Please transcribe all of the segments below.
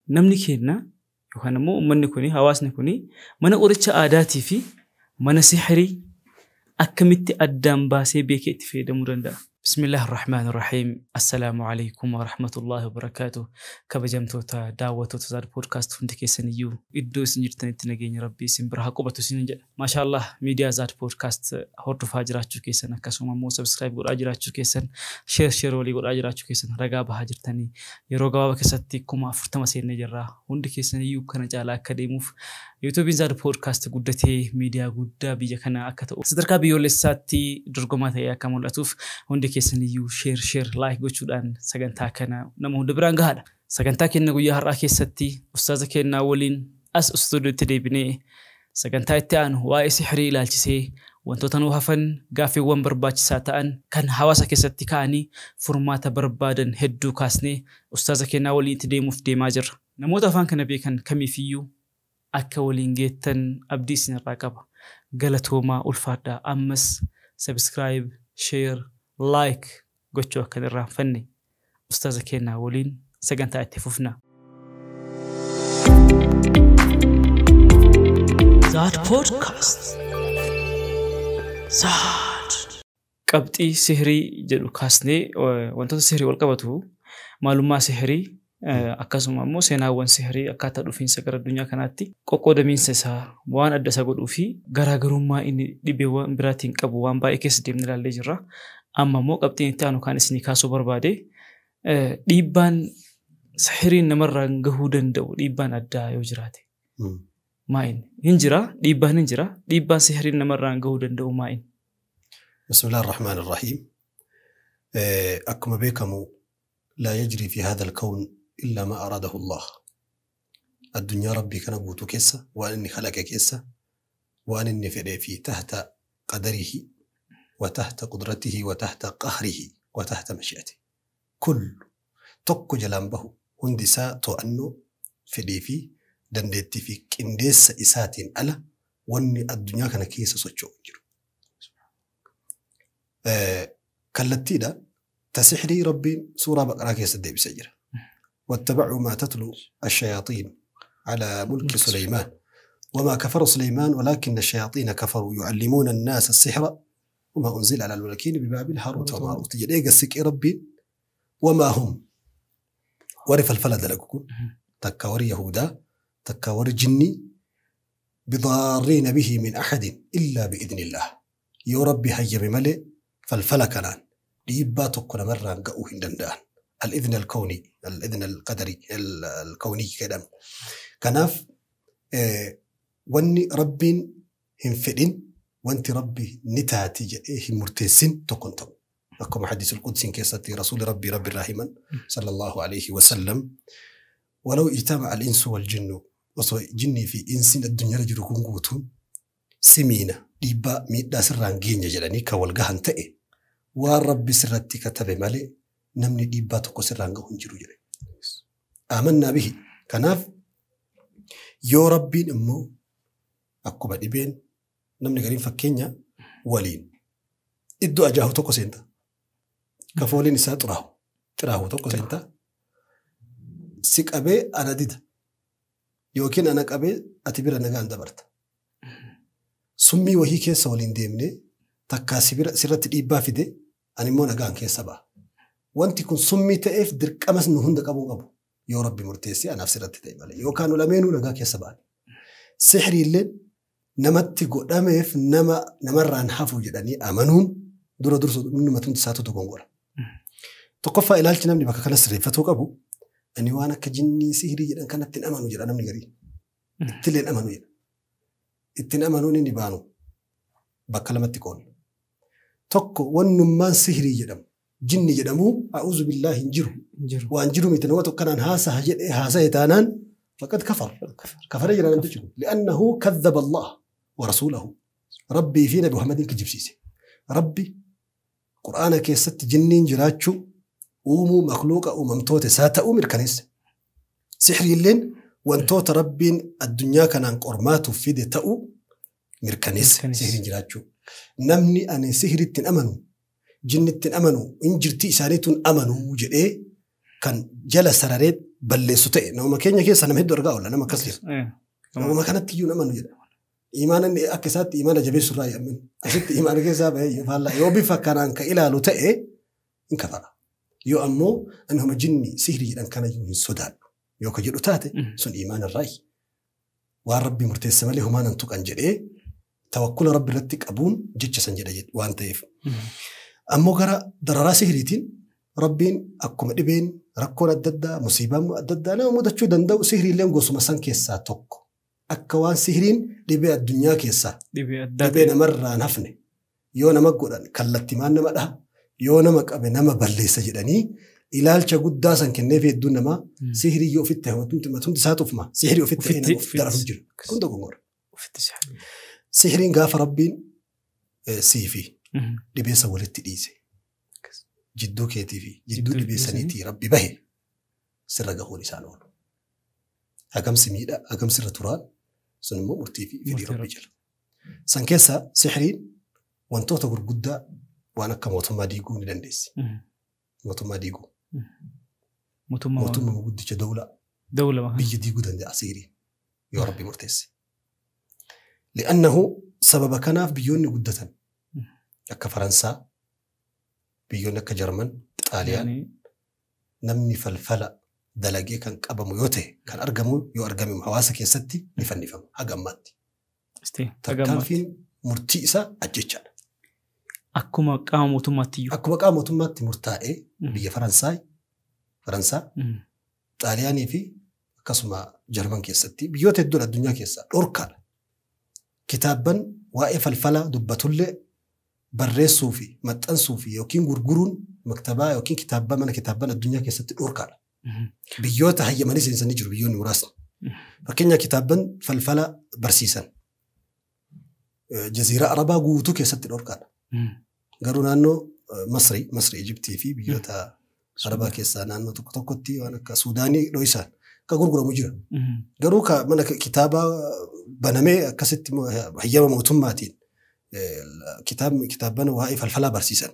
Namni keenya yookaan immoo uummanni kuni hawaasni kuni mana qoricha aadaatii fi mana sihirii akkamitti addaan baasee beekee itti fayyadamuu danda'a? Bismillaahi Rahmaani Rahiim. Assalaamu alaikum wa rahmatullaahi wa barakaatuh. Kabajamtoota daawwattoota Zaad Poodkaast hundi keessaniyyuu iddoo isin jirtanitti nageenya Rabbii isin bira haa qubatu isin jedha. Maashaallah, miidiyaa Zaad Poodkaast hordofaa jiraachuu keessan, akkasuma immoo subscribe godhaa jiraachuu keessan, share share walii godhaa jiraachuu keessan ragaa bahaa jirtanii, yeroo gabaabaa keessatti 40,000 seennee jirra. Hundi keessaniyyuu kana caalaa akka deemuuf, yuutuubiin Zaad Poodkaast guddatee miidiyaa guddaa biyya kana akka ta'u, sadarkaa biyyoolessaatti dorgomaa ta'ee akka mul'atuuf, hundi keessaniyyuu share share like gochuudhaan sagantaa kana nama hunda biraan gahaadha. Sagantaa keenya guyyaa har'aa keessatti ustaaza keenyaa waliin as istuudiyootti deebinee sagantaa itti aanu waa'ee sihirii ilaalchisee wantoota nu hafan, gaaffiiwwan barbaachisaa ta'an kan hawaasa keessatti ka'anii furmaata barbaadan hedduu kaasnee ustaaza keenyaa waliin itti deemuuf deemaa jirra. Namoota afaan kana beekan kamiifiyyuu akka waliin geettan abdii isinirraa qaba. Galatoomaa, ulfaadhaa. Ammas subscribe, share, like gochuu akka hin irraanfanne. Ustaaza keenyaa waliin sagantaa itti fufna. Zaad Podcast. Zaad. Qabxii sihirii jedhu kaasnee, wantoota sihirii wal qabatu, maalummaa sihirii, akkasuma immoo seenaawwan sihirii, akkaataa dhufiinsa gara addunyaa kanaatti, qoqqoodamiinsa isaa, waan adda isa godhuu fi garaagarummaa inni dhibeewwan biraatiin qabu waan baay'ee keessa deemnee ilaallee jirra. Amma immoo qabxiin itti aanu kan isinii kaasuu barbaade, dhiibbaan sihiriin namarraan gahuu danda'u, dhiibbaan addaa yoo jiraate. Maa'in? Hin jira, dhiibbaan hin jira, dhiibbaan sihiriin namarraan gahuu danda'u maa'in? بسم الله الرحمن الرحيم. Akkuma beekamu، لا يجري في هذا الكون إلا ما أراده الله. Addunyaa Rabbii kana guutuu keessa waan inni kalaqe keessa waan inni fedhee fi تحت قدره وتحت قدرته وتحت قهره وتحت مشيئته. كل tokko jalaan bahu, hundi isaa to'annoo fedhii fi dandeettii fi qindeessa isaatiin ala wanni addunyaa kana keessa socho'u hin jiru. Kallattiidha. Ta sixrii Rabbiin suuraa Baqaraa keessa deebisee jira. واتبعوا ما تتلو الشياطين على ملك سليمان وما كفر سليمان ولكن الشياطين كفروا يعلمون الناس السحر وما أنزل على الملكين ببابل هاروت وماروت jedhee gassiqee Rabbiin وما هم, warri falfala dalagu kun takka warri Yahudaa takka warri jinnii, بضارين به من أحد إلا بإذن الله, yoo Rabbi hayyame malee falfala kanaan dhiibbaa tokko namarraan ga'uu hin danda'an. الإذن الكوني، الإذن القدري الكوني jedhamu. Kanaaf wanni Rabbiin hin fedhin, wanti Rabbi ni taati jedhee hin murteessin tokko hin ta'u. Akkuma hadiisul qudsiin keessatti rasuuli Rabbii Rabbi irraa himan صلى الله عليه وسلم: ولو اجتمع الإنس والجن, osoo jinnii fi insiin addunyaarra jiru kun guutuun simiina dhiibbaa miidhaa sirraan geenya jedhanii kan wal gahan ta'e, waan Rabbi sirratti katabe malee namni dhiibbaa tokko sirraan gahu hin jiru jedhe. آمنا به. Kanaaf yoo Rabbiin immoo akkuma dhibeen namni gariin fakkeenya waliin iddoo ajaahu tokko seenta. Kafooliin isaa xuraahu. Xiraahu tokko seenta. Si qabee ana dida. Yookiin ana qabee ati bira nagaan dabarta. Summii wahii keessa waliin deemnee takkaa si bira sirratti dhiibbaa fide, ani immoo nagaan keessa ba'a. Wanti kun summii ta'eef dirqamas nu hunda qabuu qabu. Yoo Rabbi murteessee anaaf sirratti ta'e malee. Yookaan nu lameenuu nagaa keessa ba'an. Sihrii illee namatti godhameef nama namarraan hafu jedhanii amanuun dura dursu inni isaatu dogongora. Tokkoffaa, ilaalchi namni bakka kana sirreeffatuu qabu, ani waan akka jinnii sihirii jedhan kanatti hin amanu jedha namni garii. Ittillee hin amanu jedha. Ittiin amanuun inni baanu bakka lamatti qoonna. Tokko, wannummaan sihirii jedhamu, jinni jedhamu, أعوذ بالله, hin jiru. Waan jiru miti. Nama tokkanaan haasaha jedhee haasa'e taanaan فقد كفر. Kafaree jira namtichi kun. لأنه كذب الله ورسوله. Rabbii fi Nabi Muhammadin kijibsiise. Rabbi Qur'aana keessatti jinniin jiraachuu, uumuu makluuqa uumamtoota isaa ta'uu mirkaneesse. Sihriilleen wantoota Rabbiin addunyaa kanaan qormaatuuf fide ta'uu mirkaneesse sihriin jiraachuu. Namni ani sihritti hin amanu, jinnitti hin amanu, hin jirti isaaniitu hin amanu jedhee Kan jala sararee balleessu ta'e nama keenya keessa nama hedduu argaa oolla nama akkas jira. Nama kanatti iyyuu nama nu jedha. Imaana akka isaatti imaana jabeessu irraa yaa'amne. Asitti imaana keessaa bahee faallaa yoo bifa kanaan ka ilaalu ta'e hin kafara. Yoo ammoo ani homa jinni sihrii jedhan kana iyyuu hin sodaadhu. Yoo ka jedhu taate sun imaana irraayi. Waan rabbi murteesse malee homaa nan tuqan jedhee tawakkula rabbi irratti qabuun jecha san jedha waan ta'eef. Ammoo gara dararaa sihriitiin rabbiin akkuma dhibeen rakkoon adda addaa musiibaan adda addaa nama mudachuu danda'u sihriilleen gosuma san keessaa tokko. Akka waan sihriin dhibee addunyaa keessaa dhibee namarraa hin hafne yoo nama godhan kallattimaan nama dhaha yoo nama qabe nama balleessa jedhanii ilaalcha guddaa san kenneef hedduun namaa sihrii yoo ofitti hawwatumti isaa tufma sihrii ofitti nama of dararu jira. Kun dogongora. Sihriin gaafa rabbiin sii fi dhibee san walitti dhiise. Jidduu keetii fi jidduu dhibee saniitii rabbi bahe sirra gahuun isaan oolu. Hagamsi miidhaa hagamsi irra turaan sun immoo murtii fi fedhii rabbi jala. San keessa sihriin wantoota gurguddaa waan akka mootummaa diiguu ni dandeessi. Mootummaa diiguu. Mootummaa guddicha dawlaa. Biyya diiguu danda'a sihriin yoo rabbi murteesse. Li'annahu sababa kanaaf biyyoonni guddatan akka Faransaa biyyoonni akka Jarman, Xaaliyaan namni falfala dalagee kan qabamu yoo ta'e kan argamu yoo argame hawaasa keessatti ni fannifama haga ammaatti. Tarkaanfiin murtii isaa ajjechaadha. Akkuma qaama mootummaatti iyyuu. Akkuma qaama mootummaatti murtaa'ee biyya Faransaay, Faransaa, Xaaliyaanii fi akkasuma Jarman keessatti biyyoota hedduun addunyaa keessaa dhorkaadha. Kitaabban waa'ee falfalaa dubbatullee barreessuu fi maxxansuu fi yookiin gurguruun maktabaa yookiin kitaabaa mana kitaabban addunyaa keessatti dhorkaadha. Biyyoota hayyamanii seensanii jiru biyyoonni muraasni. Fakkeenya kitaabban falfala barsiisan. Jaziiraa Arabaa guutuu keessatti dhorkaadha. Garuu naannoo Masrii, Ijiptii fi biyyoota Arabaa keessaa naannoo tokko tokkotti waan akka Suudaanii dho'isaan akka gurguramu jira. Garuu mana kitaabaa banamee akkasitti hayyama mootummaatiin kitaabban waa'ee falfalaa barsiisan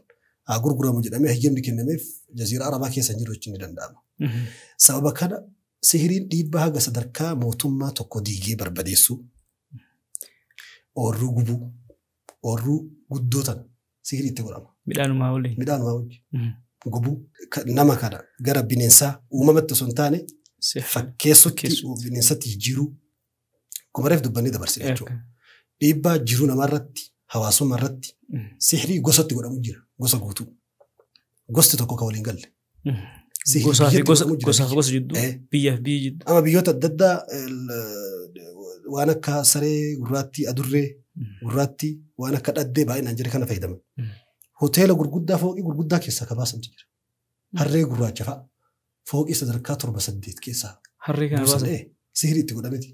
haa gurguramu jedhamee hayyamni kennameef jaziiraa Arabaa keessa hin jiru jechuun ni danda'ama. Sababa kana sihiriin dhiibbaa haga sadarkaa mootummaa tokko diigee barbadeessuu, oorruu gubuu, oorruu guddoo tana sihirii itti godhama. Midhaanumaa waliin. Midhaanumaa wajjin. Gubuu nama kana gara bineensaa uumamatti osoo hin taane fakkeessutti bineensatti jijjiiruu kumareef dubbannee dabarsine jechuudha. Dhiibbaa jiruu namarratti hawaasummaa irratti sihirii gosatti godhamu jira gosa guutuu. Gosti tokko kan waliin galle. Gosaa fi gosa jidduu biyyaa fi biyya jidduu. Amma biyyoota adda addaa waan akka saree gurraattii adurree gurraattii waan akka dhaddee baay'inaan jira kana fayyadaman. Hoteela gurguddaa fooqii gurguddaa keessaa ka baasantu jira. Harree gurraacha fa'a. Fooqii sadarkaa 7 8 keessaa. Harree kana baasan. Sihirii itti godhameti.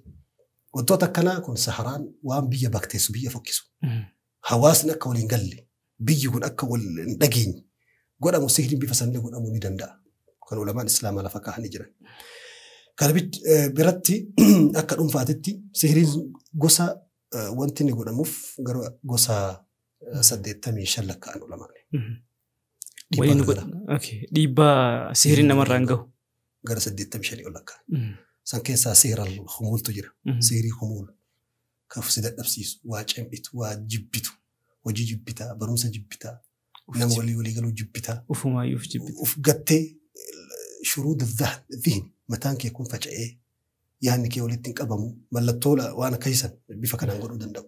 Wantoota akkanaa kun saharaan waan biyya bakteessu biyya fokkisu. Hawaasni akka waliin galle biyyi kun akka wal hin dhageenye godhamu sihiriin bifa sanillee godhamuu ni danda'a. Kan ulamaan islaamaa lafa kaa'anii jiran. Kana biratti akka dhuunfaatitti sihiriin gosa wanti inni godhamuuf gara gosa 85 lakkaa'an ulamaan. Dhiibbaa sihiriin namarraan gahu. Gara 85 ol lakkaa'an. San keessaa sihira humuultu jira. Sihirii humuul. Kan si dadhabsiisu, waa cimbitu, waa jibbitu, hojii jibbitaa, barumsa jibbitaa, nama walii galuu jibbitaa. Ufumaayyuu of jibbita. Uf gattee shuruuda dhihni mataan kee kun faca'ee yaadni kee walitti hin qabamu mallattoo waan akkasiisan bifa kanaan godhuu danda'u.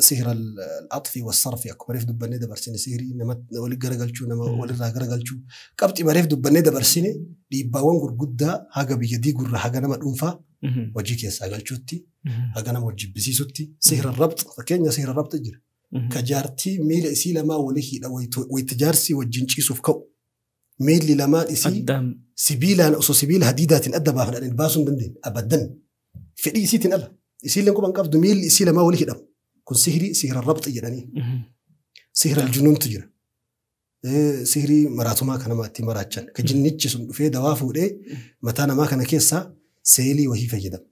Sihira al-axfi was-sarfi akkuma reef dubbannee dabarsine sihirii nama walii garagalchuu nama walirraa garagalchuu qabxii mareef dubbannee dabarsine dhiibbaawwan gurguddaa haga biyya diigurraa haga nama dhuunfaa hojii keessaa galchuutti haga nama wal jibbisiisutti sihira rabt fakkeenya sihira rabt jira. Ka jaartii miila isii lamaa walii hidha wayitti jaarsii wajjin ciisuuf ka'u miilli lamaan isii sibiilaan osoo sibiila hadiidaatiin adda baafadhaan baasuu hin dandeenye abaddan fedhii isiitiin ala. Isiilleen quban qabdu miilli isii lamaa walii hidhamu. Kun sihirii sihira rabxi jedhanii. Sihira aljunuuntu jira. Sihirii maraatumaa kan nama ittiin maraachan. Ka jinnichi sun dhufee dawaa fuudhee mataa namaa kana keessaa seelii wahii fayyadama.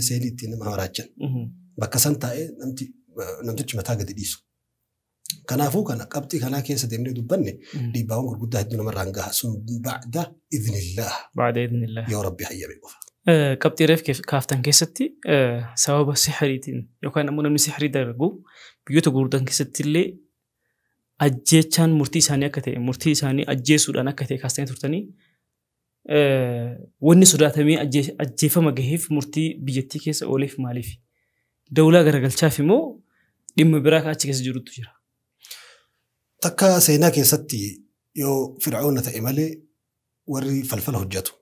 Seelii ittiin nama maraachan. Bakka san taa'ee namtichi mataa gadi dhiisu. Kanaafuu kana qabxii kanaa keessa deemnee dubbanne dhiibbaawwan gurguddaa hedduu namarraan gaha sun ba'da idnillaah. Ba'da idnillaah. Yoo rabbi hayyame qofa. Qabxii reef kaaftan keessatti sababa sihiriitiin yookaan ammoo namni sihirii dalagu biyyoota gurguddan keessatti illee ajjeechaan murtii isaanii akka ta'e murtii isaanii ajjeesuudhaan akka ta'e kaastanii turtanii wanni sodaatamee ajjeefama gaheef murtii biyyattii keessa ooleef maaliif? Dawlaa garagalchaaf immoo dhimma biraa achi keessa jirutu jira. Takka seenaa keessatti yoo Fir'aawna ta'e malee warri falfala hojjetu.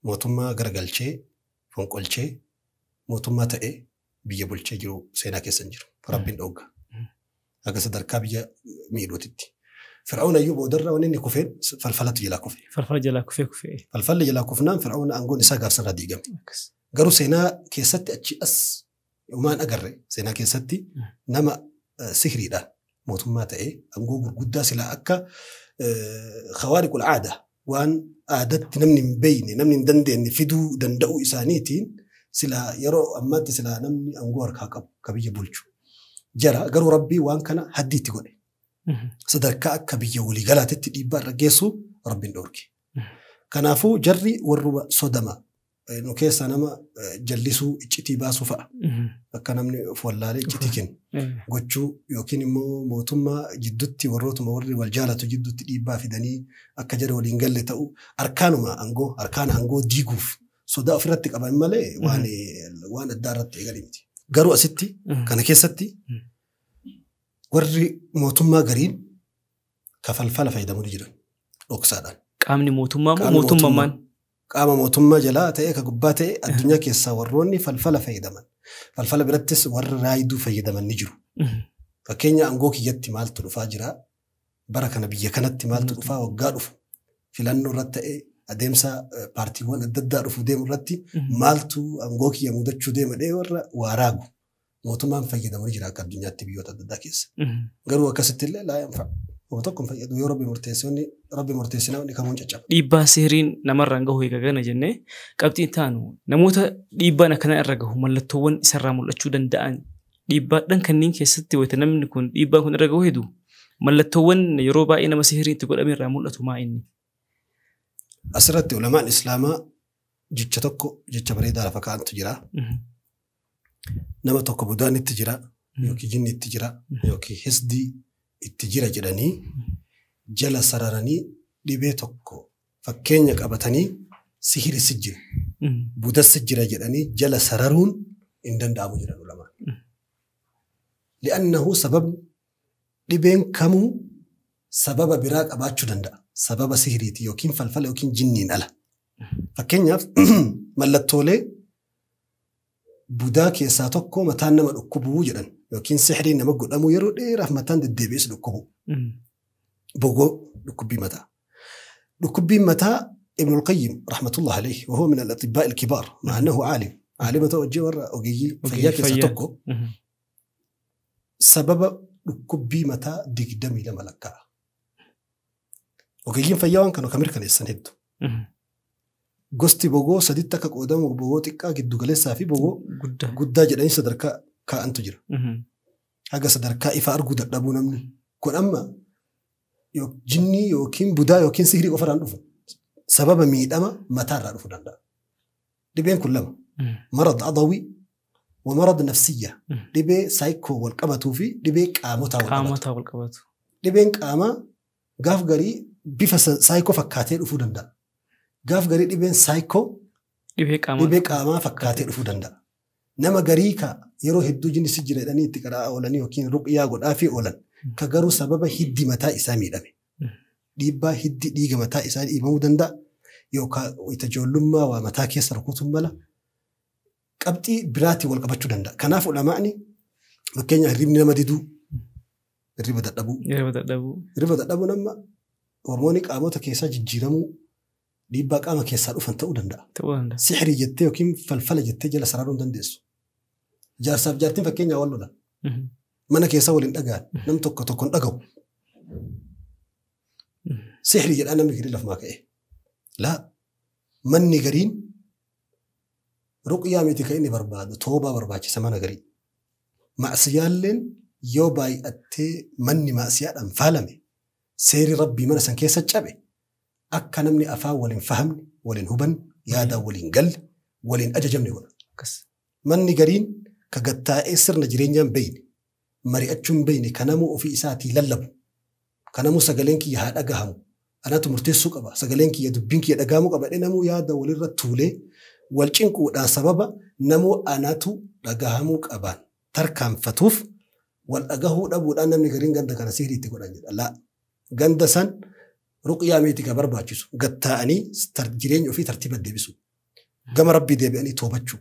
Mootummaa garagalchee, fonqolchee, mootummaa ta'e biyya bulchee jiru seenaa keessa hin jiru. Rabbiin dhoogga. Akka sadarkaa biyya miidhuutitti. Fir'aawna iyyuu boodarra wanni inni kufeen falfalatu jalaa kufe. Falfala jalaa kufee kufee. Falfalli jalaa kufnaan Fir'aawna aangoon isaa gaafsarraa diigame. Garuu seenaa keessatti achi as uumaan agarre seenaa keessatti nama sihiriidhaan mootummaa ta'ee aangoo gurguddaa silaa akka khawaariqul aadaa waan aadatti namni hin beekne namni hin dandeenye fiduu danda'uu isaaniitiin silaa yeroo ammaatti silaa namni aangoo harkaa qabu ka biyya bulchu. Jara garuu rabbii waan kana haddiitti godhe. Sadarkaa akka biyya waliigalaatitti dhiibbaa irra geessu rabbiin dhoorke. Kanaafuu jarri warruma sodama nu keessaa nama jallisuu iccitii baasuu fa'a. Akka namni of wallaalee iccitii kennu gochuu yookiin immoo mootummaa jidduutti warrootuma warri wal jaalatu jidduutti dhiibbaa fidanii akka jara waliin galle ta'u arkaanuma aangoo arkaana aangoo diiguuf sodaa ofirratti qaban malee waan addaa irratti eegalee miti. Garuu asitti kana keessatti warri mootummaa gariin kafalfala fayyadamuu ni jiran dhoksaadhaan. Qaamni mootummaa moo mootummaan? Qaama mootummaa jalaa ta'e ka gubbaa ta'e addunyaa keessaa warroonni falfala fayyadaman. Falfala birattis warra raayiduu fayyadaman ni jiru. Fakkeenya aangoo kiyyatti maaltu dhufaa jira? Bara kana biyya kanatti maaltu dhufaa waggaa dhufu? Filannoo irratti ta'e adeemsa paartiiwwan adda addaa dhufu deemu irratti maaltu aangoo kiyya mudachuu deema dhee warra waaraagu. Mootummaan fayyadamu ni jira akka addunyaatti biyyoota adda addaa keessa. Garuu akkasitti illee laa yanfa'a. Nama tokko hin fayyadu yoo rabbi murteessonni rabbi murteessinaa inni kamuun caccaba. Dhiibbaa sihiriin namarraan gahu eega gana jennee qabxiin taanu namoota dhiibbaan akkanaa irra gahu mallattoowwan isarraa mul'achuu danda'an dhiibbaadhaan kanneen keessatti wayita namni kun dhiibbaan kun irra gahu hedu mallattoowwan yeroo baay'ee nama sihiriin itti godhame irraa mul'atu maa inni? Asirratti ulamaan islaamaa jecha tokko jecha bareedaa lafa kaa'antu jira. Nama tokko budaan itti jira yookiin jinni itti jira yookiin hisdii itti jira jedhanii jala sararanii dhibee tokko fakkeenya qabatanii sihiri si jira budas si jira jedhanii jala sararuun hin danda'amu jedhan ulamaan. Li'annahu sababni dhibeen kamuu sababa biraa qabaachuu danda'a. Sababa sihiriiti yookiin falfala yookiin jinniin ala. Fakkeenyaaf mallattoolee budaa keessaa tokko mataan nama dhukkubuu jedhan yookiin sihiriin nama godhamu yeroo dheeraaf mataan deddeebi'es dhukkubu. Bogoo dhukkubbii mataa. Dhukkubbiin mataa Ibn al-Qayyim rahmatullah alayhi wa huwa min al-atibaa al-kibaar ma'a annahu aalim. Aalima ta'u wajjin warra ogeeyyii fayyaa keessaa tokko sababa dhukkubbii mataa 22 lakkaa'a. Ogeeyyiin fayyaa waan kana kan mirkaneessan hedduu. Gosti bogoo saditti akka qoodamu bogoo xiqqaa giddu galeessaa fi bogoo guddaa jedhanii sadarkaa kaa'antu jira. Haga sadarkaa ifa arguu dadhabuu namni. Kun amma jinnii yookiin budaa yookiin sihirii qofarraan dhufu sababa miidhama mataarraa dhufuu danda'a. Dhibeen kun lama. Marad adawii wa marad nafsiyya. Dhibee saayikoo wal qabatuu fi dhibee qaamotaa wal qabatu. Dhibeen qaamaa gaaf garii bifa saayikoo fakkaatee dhufuu danda'a. Gaaf garii dhibeen saayikoo dhibee qaamaa fakkaatee dhufuu danda'a. Nama garii ka yeroo hedduu jinni si jira jedhanii itti qara'aa oolanii yookiin ruqyaa godhaafii oolan ka garuu sababa hiddi mataa isaa miidhame. Dhiibbaa hiddi dhiiga mataa isaa dhiibamuu danda'a yookaan ijoollummaa waa mataa keessa rukutuun mala qabxii biraatiin wal qabachuu danda'a. Kanaaf ulamaa'ni fakkeenya hirribni nama diduu hirriba dadhabuu. Hirriba dadhabuu nama hormoonii qaamota keessaa jijjiiramuu dhiibbaa qaama keessaa dhufan ta'uu danda'a. Sihirii jettee yookiin falfala jettee jala sararuu hin dandeessu. Jaarsaaf jaartiin fakkeenyaa wal lola. Mana keessaa waliin dhaga'an nam tokko tokko hin dhaga'u. Sihirii jedhaa namni garii lafumaa ka'e. Laa manni gariin ruqyaa miti kan inni barbaadu toobaa barbaachisa mana garii. Macsiyaalleen Yoo baay'attee manni maasiyaadhaan faalame seerri rabbii mana san keessa cabe akka namni afaan waliin fahamne, waliin hubanne, yaadaan waliin galle, waliin ajajamne godha. Manni gariin ka gattaa'ee sirna jireenyaan beeyne, mari'achuun beeyne, ka namuu ofii isaatii lallabu, ka namuu sagaleen kiyya haa dhagahamu, anatu murteessuu qaba, sagaleen kiyya dubbiin kiyya dhagahamuu qaba, namuu yaada walirra tuulee wal cinquudhaan sababa namuu anatu dhagahamuu qabaan tarkaanfatuuf wal dhagahuu dhabuudhaan namni gariin ganda kana sihrii itti godhan jedha. Laa ganda san ruqyaa miti ka barbaachisu gattaa'anii jireenya ofii tartiiba deebisu. Gama rabbii deebi'anii toobachuu,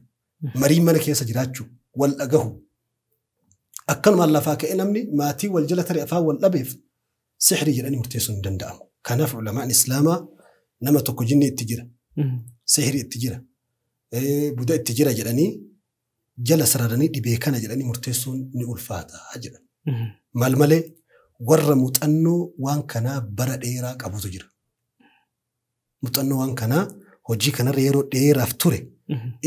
marii mana keessa jiraachuu, wal dhagahu. Akkanumaan lafaa ka'ee namni maatii wal jala taree afaan wal dhabeef sihrii jedhanii murteessuun hin danda'amu. Kanaaf ulamaan islaamaa nama tokko jinni itti jira, sihrii itti jira, buda itti jira jedhanii jala sararanii dhibee kana jedhanii murteessuun ni ulfaata jedhan. Maal malee warra muuxannoo waan kanaa bara dheeraa qabutu jira. Muuxannoo waan kanaa hojii kanarra yeroo dheeraaf ture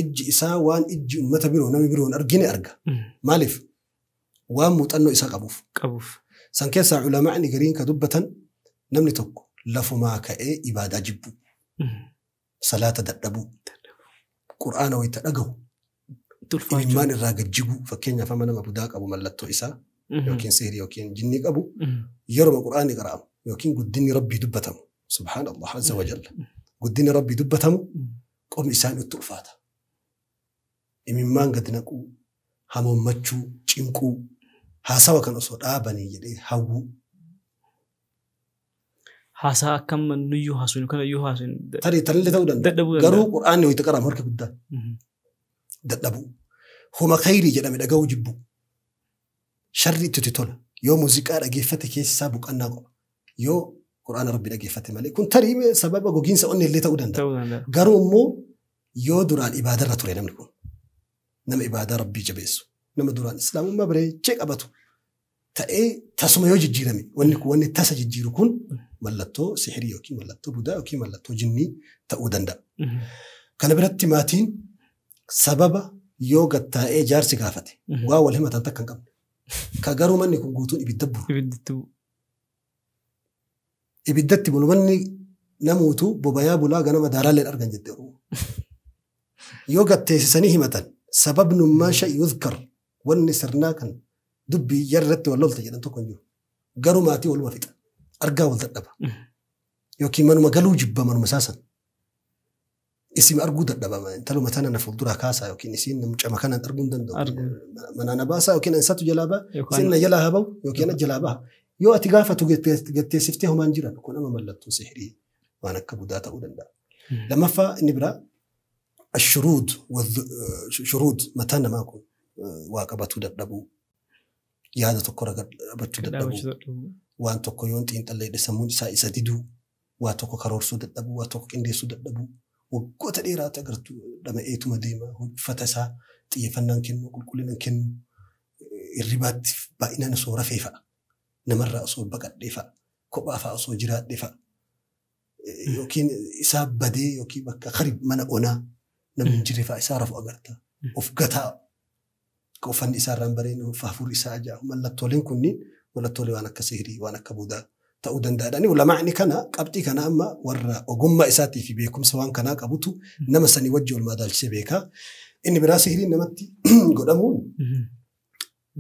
ijji isaa waan ijji uummata biroo namni biroo hin argine arga. Maaliif? Waan muuxannoo isaa qabuuf. San keessaa ulamaa'ni gariin ka dubbatan namni tokko lafumaa ka'ee ibaadaa jibbu, salaata dadhabuu, qur'aana wayita dhagahu, imimmaan irraa gajjiguu fakkeenyaaf amma nama budaa qabu mallattoo isaa yookiin sihrii yookiin jinnii qabu yeroo qur'aanni qara'amu yookiin guddinni rabbii dubbatamu subhaanallah azza wa jalla guddinni rabbii dubbatamu qomni isaan itti ulfaata. Imimmaan gad naquu, hamoommachuu, cinquu, haasawa kan osoo dhaabanii jedhee hawwuu. Haasaa akkam nuyyuu haasofnu kana iyyuu haasofnu. Tarii tanillee ta'uu danda'a. Garuu qur'aanni wayita qara'amu harka guddaa dadhabuu. Huma khayrii jedhame dhaga'uu jibbu. Sharri itti tola. Yoo muuziqaa dhageeffate keessi isaa boqonnaa qaba. Yoo qur'aana rabbi dhageeffate malee. Kun tarii sababa gogiinsa onnee illee ta'uu danda'a. Garuu immoo yoo duraan ibaadarra ture namni kun. Nama ibaadaa rabbii jabeessu. Nama duraan islaamummaa bareechee qabatu. Ta'ee tasuma yoo jijjiirame wanni kun wanni tasa jijjiiru kun mallattoo sihirii yookiin mallattoo budaa yookiin mallattoo jinnii ta'uu danda'a. Kana biratti maatiin sababa yoo gattaa'ee jaarsi gaafate waa wal himatan takka hin qabne. Ka garuu manni kun guutuun ibidda bulu. Ibiddatti bulu manni namuutu bobayaa bulaa ganama daaraalleen argan jette Oromoo. Yoo gatteessisanii himatan sababnummaa sha'i yuzkar wanni sirnaa kan dubbii yarratti wal lolte jedhan tokko hin jiru. Garuu maatii waluma fixa. Argaa wal dadhaba. Yookiin manuma galuu jibba manuma isaasan. Isin arguu dadhaba. Intaluma tana na fuulduraa kaasaa yookiin isin mucama kanaan arguu hin danda'u. Manaa na baasaa yookiin ansatu jalaa baha. Isin na jalaa haa bahu yookiin na jalaa baha. Yoo ati gaafatu gatteessiftee homaan jiran kun ama mallattoo sihirii waan akka budaa ta'uu danda'a. Lammaffaa inni biraa ashuruud shuruud mataan namaa kun waa qabatuu dadhabuu. Yaada tokko dhaabachuu dadhabuu, waan tokko yoon xiinxallee sammuun isaa isa diduu, waa tokko karoorsuu dadhabuu, waa tokko qindeessuu dadhabuu, waggoota dheeraatti agartuu dhama'eetuma deema, uffata isaa xiyyeeffannaan kennu, qulqullinaan kennu, hirribaatti baay'inaan osoo rafee fa'a, namarraa osoo baqadhee fa'a, kophaa fa'a osoo jiraadhee fa'a, yookiin isaa badee yookiin bakka qarib mana onaa namni hin jirre fa'a isaa rafu agarta, of gataa. Uffanni isaa irraan bareedu, hafuurri isaa ajaa'u. Mallattooleen kunniin mallattoolee waan akka sihirii, waan akka budaa ta'uu danda'adha. Ulamaa'ni kana qabxii kana amma warra ogummaa isaatii fi beekumsa waan kanaa qabutu nama sanii wajji wal madaalchisee beeka. Inni biraa sihiriin namatti godhamuun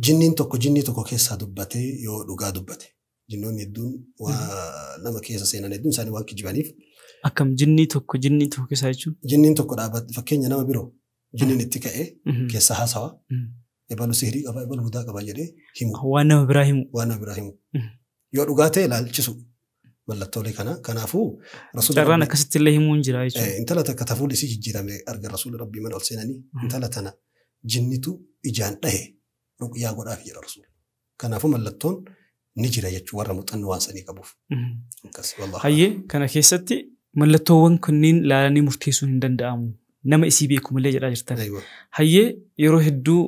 jinniin tokko jinnii tokko keessaa dubbatee yoo dhugaa dubbate. Jinnoonni hedduun waa nama keessa seenan hedduun isaanii waan kijibaniif. Akkam jinnii tokko keessaa jechuun? Jinniin tokko dhaabbate fakkeenya nama biroo jinniin itti ka'ee keessa haasawa. Ebalu sihirii qaba, ebalu budaa qaba jedhee himu. Waan nama biraa himu. Waan nama biraa himu. Yoo dhugaa ta'e ilaalchisu mallattoolee kana. Kanaafuu Carraan akkasitti illee himuun jira jechuudha. Intala takka tafuulli isii jijjiirame arga rasuulli rabbii mana ol seenanii intala tana jinnitu ijaan dhahe ruqyaa godhaaf jedha rasuulli. Kanaafuu mallattoon ni jira jechuun warra muuxannoo waan sanii qabuuf. Hayyee kana keessatti mallattoowwan kunniin ilaalanii murteessuun hin danda'amu. Nama isii beeku malee jedhaa jirtan. Hayyee yeroo hedduu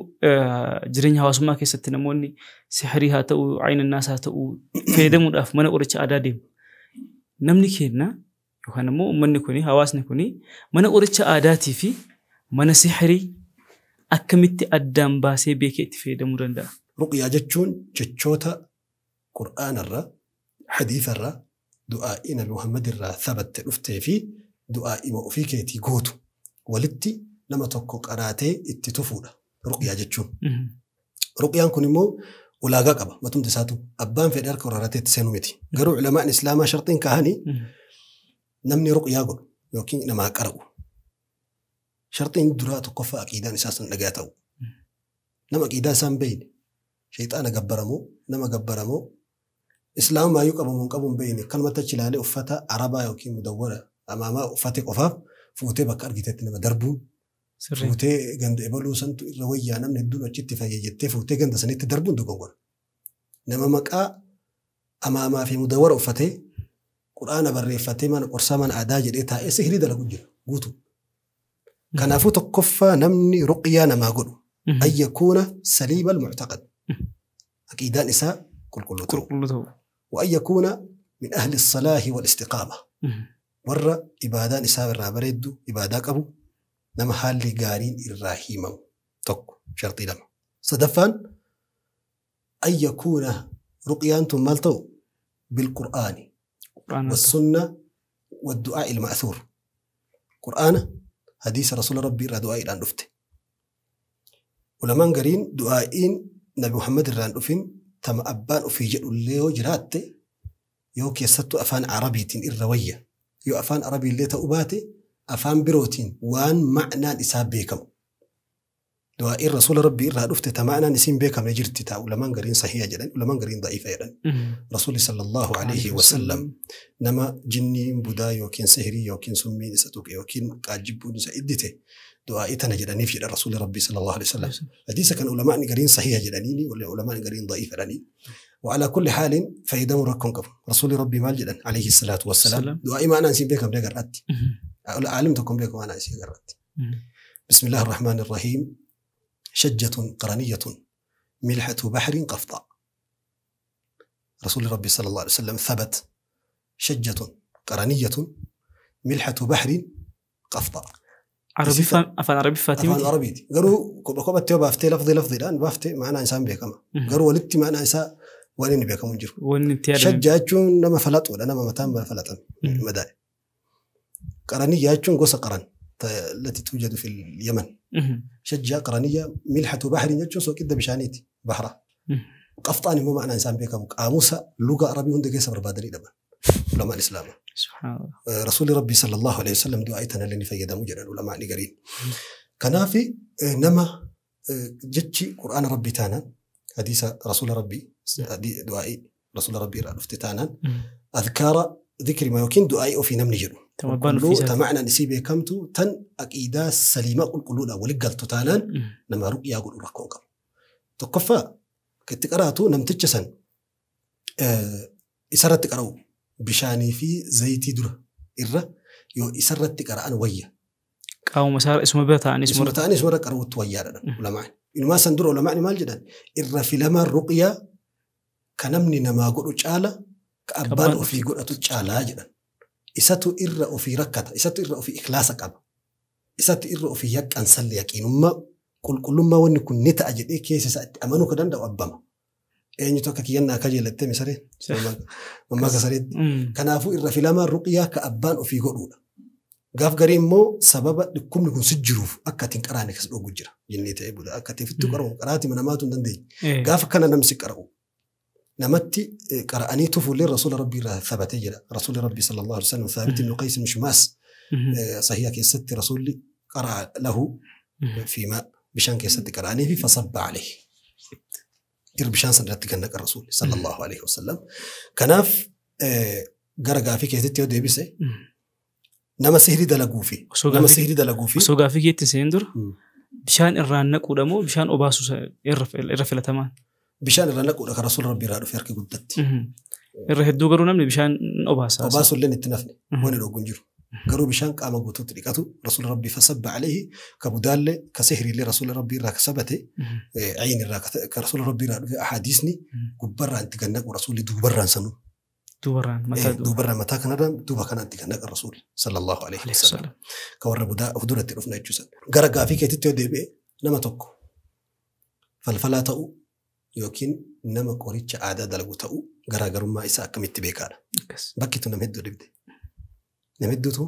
jireenya hawaasummaa keessatti namoonni sihirii haa ta'u, aynannaas haa ta'u fayyadamuudhaaf mana qoricha aadaa deemu. Namni keenya yookaan immoo uummanni kuni hawaasni kuni mana qoricha aadaatii fi mana sihirii akkamitti addaan baasee beekee itti fayyadamuu danda'a? Ruqyaa jechuun jechoota Qur'aanarra, hadiisarra, du'aa'ii Nabi Muhammad irraa thabatte dhuftee fi du'aa'ima ofii keetii gootu walitti nama tokko qaraatee itti tufuudha. Ruqyaa jechuun. Ruqyaan kun immoo ulaagaa qaba. Matumti isaatu abbaan fedhe harka wararatee itti seenu miti. Garuu ulamaan islaamaa sharxiin kaahanii namni ruqyaa godhu yookiin namaa qara'u. Sharxiin duraa tokkoffaa aqiidaan isaa sun dhagaa ta'u. Nama aqiidaa isaa hin beekne shayxaana gabbaramoo nama gabbaramoo islaamaayyuu qabamu hin qabu hin beekne akkanumatti achi ilaalee uffata arabaa yookiin mudawwara amaamaa uffate qofaaf fuutee bakka argitetti nama darbuun fuutee ganda ebaluu santu irra wayyaa namni hedduun achitti fayya jettee fuutee ganda sanitti darbuun dogongora. Nama maqaa amaamaa fi mudawwara uffatee quraana barreeffatee mana qorsaa mana aadaa jedhee taa'ee sihirii dalagu jira guutuu. Kanaafuu tokkoffaa namni ruqyaa namaa godhu an yakuuna saliima almuctaqad. Aqiidaan isaa qulqulluu ta'u. Wa an yakuuna min ahli salaahi wal istiqaama. Warra ibaadaan isaa irraa bareeddu ibaadaa qabu nama haalli gaariin irraa himamu tokko sharxii lama. Sadaffaan an yakuuna ruqyaan tun maal ta'u bilqur'aani والسنة والدعاء المأثور. قرآن حديث رسول ربي را دعاء الآن رفته. ولمان قرين دعائين نبي محمد الران رفين تم أبان أفي جئ اللي جرات يو كيستو أفان عربيتين الروية يو أفان عربي اللي تأباتي أفان بروتين وان معنى نساب بيكم. دعاء الرسول ربي را رفته تمعنا نسين بيكم يجرتي تا ولمان قرين صحيح جدا ولمان قرين ضعيفة جدا. رسول صلى الله عليه وسلم نما جني بودا يوكين سهري يوكين سمي نساتوك يوكين قاجبو نسا دعاء تنا جدا نفي الرسول ربي صلى الله عليه وسلم. حديث كان علماء قرين صحيح جدا ولا علماء قرين ضعيف جدا. وعلى كل حال فإذا مركم قبل رسول ربي مال جدا عليه الصلاة والسلام دعاء ما أنا نسين بيكم قرأت علمتكم بيكم أنا نسين قرأت. بسم الله الرحمن الرحيم. شجة قرنية ملحة بحر قفطاء. رسول ربي صلى الله عليه وسلم ثبت شجة قرنية ملحة بحر قفطاء. عربي أفان عربي فاتي أفان عربي قالوا كوبا تيو بافتي لفظي لفظي الآن بافتي معنا إنسان بيكما قالوا ولدتي معنا إنسان وين بيكم منجر شجة نما فلت ولا نما متان ما فلت مدائن. قرنية قوس قرن التي توجد في اليمن. شجة قرنية ملحة بحر يجون سو كده بشانيتي بحرة. قفطاني مو معنى إنسان بيكم قاموسة لغة عربية هندك يسبر بادري دبا علماء الإسلام. سبحان الله. رسول ربي صلى الله عليه وسلم دعايتنا اللي فيدا مجرد العلماء نقرين. كنافي نما جتشي قرآن ربي تانا حديث رسول ربي دعائي رسول ربي رفتتانا أذكار ذكر ما يمكن دعائي في نمني جرو. تمعنا نسيبه كمتو تن أكيدا سليمة قل قلولا ولقلتو تانان نما رؤيا قل ركون قبل تقفى كنت قرأتو نمتجسن إسرت قرأو بشاني في زيتي درة إرة يو إسرت قرأ أنا ويا أو مسار اسمه بيتا اسمه تاني اسمه قرأو تويا ولا إنه ما سندر ولا معني مال جدا إرة في لما الرقية كنمني نما قلو تعالى كأبان وفي قلو تعالى جدا إساتو إرة وفي ركعة إساتو إرة وفي إخلاصك أب إساتو إرة وفي يك أنسل يقين ما كل كل ما ون كن نتأجد إيه كيس سأت أمانو كدن دو أبما إيه نتوقع كينا كجيل التمي سري ما كسرت كنافو إرة في لما الرقية كأبان وفي قلونا قاف قريم مو سبب لكم نكون سجروف أكتين كراني كسر أوجرا جنني تعبوا ده أكتين في التقرأ قراتي من أماتون دندي قاف كان نمسك قرأو نمتي قرأني تفول للرسول ربي ثبت جرا رسول ربي صلى الله عليه وسلم ثابت بن قيس بن شماس صحيح كيست رسول قرأ له في ماء بشان كيست قرأني في فصب عليه إربشان سنرتك الرسول صلى الله عليه وسلم كناف قرأ في كيست يودي بسه nama sihri dalaguu fi nama sihri dalaguu fi osoo gaafii keetti seen dura bishaan irraan naquudha moo bishaan obaasuu irra filatamaan? Bishaan irraan naquudha kan rasuula rabbii irraa dhufe harki guddatti. Irra hedduu garuu namni bishaan obaasa. Obaasuu illee itti nafne waan dhoogu hin jiru. Garuu bishaan qaama guutuutti dhiqatu rasuula rabbii fasabba alayhi ka budaallee ka sihriillee rasuula rabbii irraa kasabate ayin irraa ka rasuula rabbii irraa dhufe ahadiisni gubbarraan itti gannaqu rasuulli duubarraan sanuu. Duubarraan mataa kanarraan duuba kanatti kan naqa rasuul sallallahu alaihi wasallam. Ka warra budaa of duratti dhufna jechuusan. Gara gaafii keetitti yoo deebi'e nama tokko falfalaa ta'u yookiin nama qoricha aadaa dalagu ta'uu garaagarummaa isaa akkamitti beekaadha. Bakki tun nama hedduu dhibde. Nama hedduutu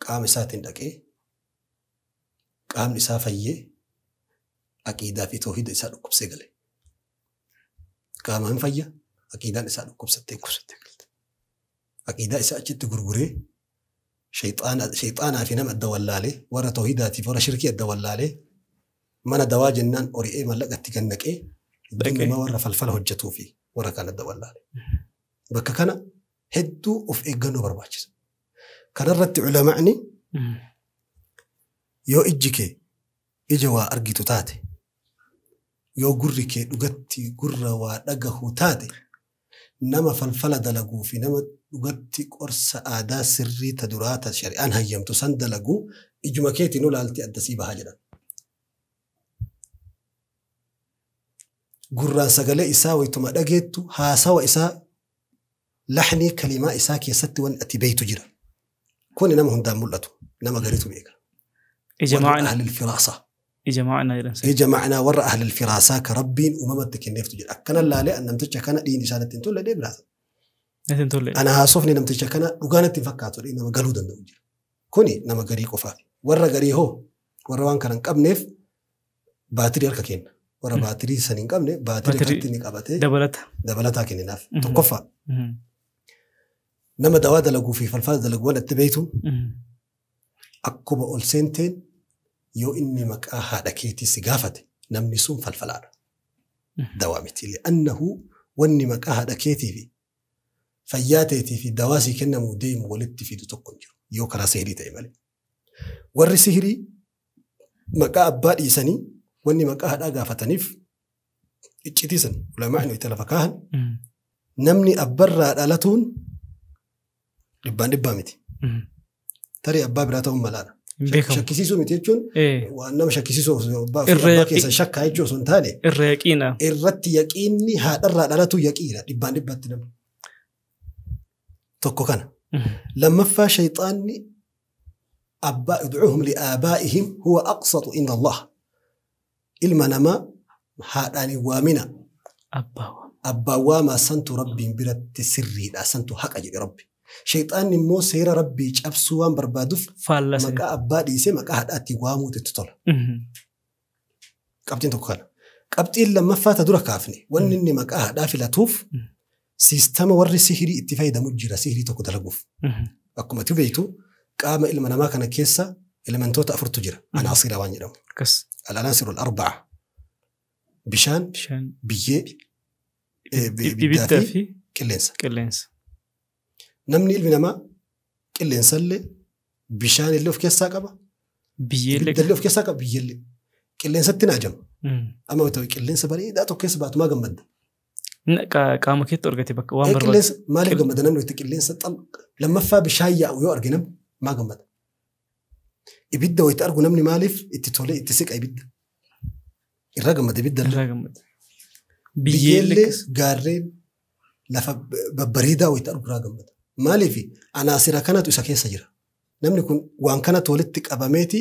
qaama isaatiin dhaqee qaamni isaa fayyee aqiidaa fi toohida isaa dhukkubsee gale. Qaama hin fayya aqiidaan isaa dhukkubsattee galte. Aqiidaa isaa achitti gurguree shayxaanaa fi nama adda wallaalee warra toohidaatiif warra shirkii adda wallaalee mana dawaa jennaan ori'ee mallaqatti kan naqee nama warra falfala hojjetuu fi warra kaan adda wallaalee. Bakka kana hedduu of eeggannoo barbaachisa. Kanarratti ulamaa'ni yoo ijji kee ija waa argitu taate yoo gurri kee dhugatti gurra waa dhagahu taate nama falfala dalaguu fi nama dhugatti qorsa aadaa sirrii ta duraa ta shari'aan hayyamtu san dalaguu ijuma keetiin olaalti addasii bahaa jedhan. Gurraan sagalee isaa wayituma dhageettu haasawa isaa laxnii kalimaa isaa keessatti waan ati beeytu jira. Kuni nama hundaan mul'atu nama gariitu beeka. Ija ahlil firaasaa. Ija ma'anaa jedhan. Ija ma'anaa warra ahlil firaasaa ka rabbiin uumamatti kenneeftu jira. Akkana laalee namticha kana dhiin isaa natti hin tolle dee biraata. Natti hin tolle. Ana haasofni namticha kana dhugaa natti hin fakkaatu nama galuu danda'u jira. Kuni nama garii qofaaf. Warra garii hoo warra waan kana hin qabneef baatirii harka kenna. Warra baatirii san hin qabne baatirii irratti ni qabatee dabalataa kenninaaf. Tokkoffaa nama dawaa dalaguu fi falfala dalaguu waan itti beektu akkuma ol seenteen yoo inni maqaa haadha keetii si gaafate namni sun falfalaadha. Dawaa miti. Li'annahu wanni maqaa haadha keetii fi fayyaa teetii fi dawaa sii kennamuu deemu walitti fidu tokko hin jiru. Yoo karaa sihirii ta'e malee. Warri sihirii maqaa abbaa dhiisanii wanni maqaa haadhaa gaafataniif iccitii san ulamaa'ni itti lafa kaahan namni abbarraa dhalatuun dhibbaan dhibbaa miti. Tarii abbaa biraa ta'uun malaadha. Shakkisiisuu miti jechuun waan nama shakkisiisuu abbaa keessa shakkaa jechuu osoo hin taane. Irra yaqiina. Irratti yaqiinni haadharraa dhalatu yaqiina dhibbaan dhibbatti namni. Tokko kana. Lammaffaa shayxaanni abbaa udcuuhum li'aabaa'ihim huwa aqsatu inda Allah. Ilma namaa haadhaan hin waamina. Abbaa waamaa santu rabbiin biratti sirriidha santu haqa jedhe rabbi. Shayxaanni immoo seera rabbii cabsuu waan barbaaduuf maqaa abbaa dhiisee maqaa haadhaatti waamuutu itti tola. Qabxiin tokko kana. Qabxiin lammaffaa ta dura kaafne wanni inni maqaa haadhaa filatuuf siistama warri sihirii itti fayyadamu jira sihirii tokko dalaguuf. Akkuma ati beektu qaama ilma namaa kana keessa elementoota afurtu jira. Anaasira waan jedhamu. Al-anaasiru al-arba'a. Bishaan, biyyee, ibiddaa fi qilleensa. Namni ilmi namaa qilleensallee bishaanillee of keessaa qaba. Ibidallee of keessaa qaba biyyeellee. Qilleensatti na ajama. Amma ta'u qilleensa bareedaa tokko keessa baatu maa gammadda? Qaama keetti argate bakka waan barbaadu. Qilleensa maaliif gammada namni itti qilleensa lammaffaa bishaan yaa'u yoo arge namni maa gammada? Ibidda wayita argu namni maaliif itti tolee itti siqa ibidda? Irraa gammada ibidda. Irraa gammada. Biyyeellee gaarreen lafa babbareedaa wayita argu irraa gammada. Maaliif anaasira kanatu isa keessa jira. Namni kun waan kanatu walitti qabameeti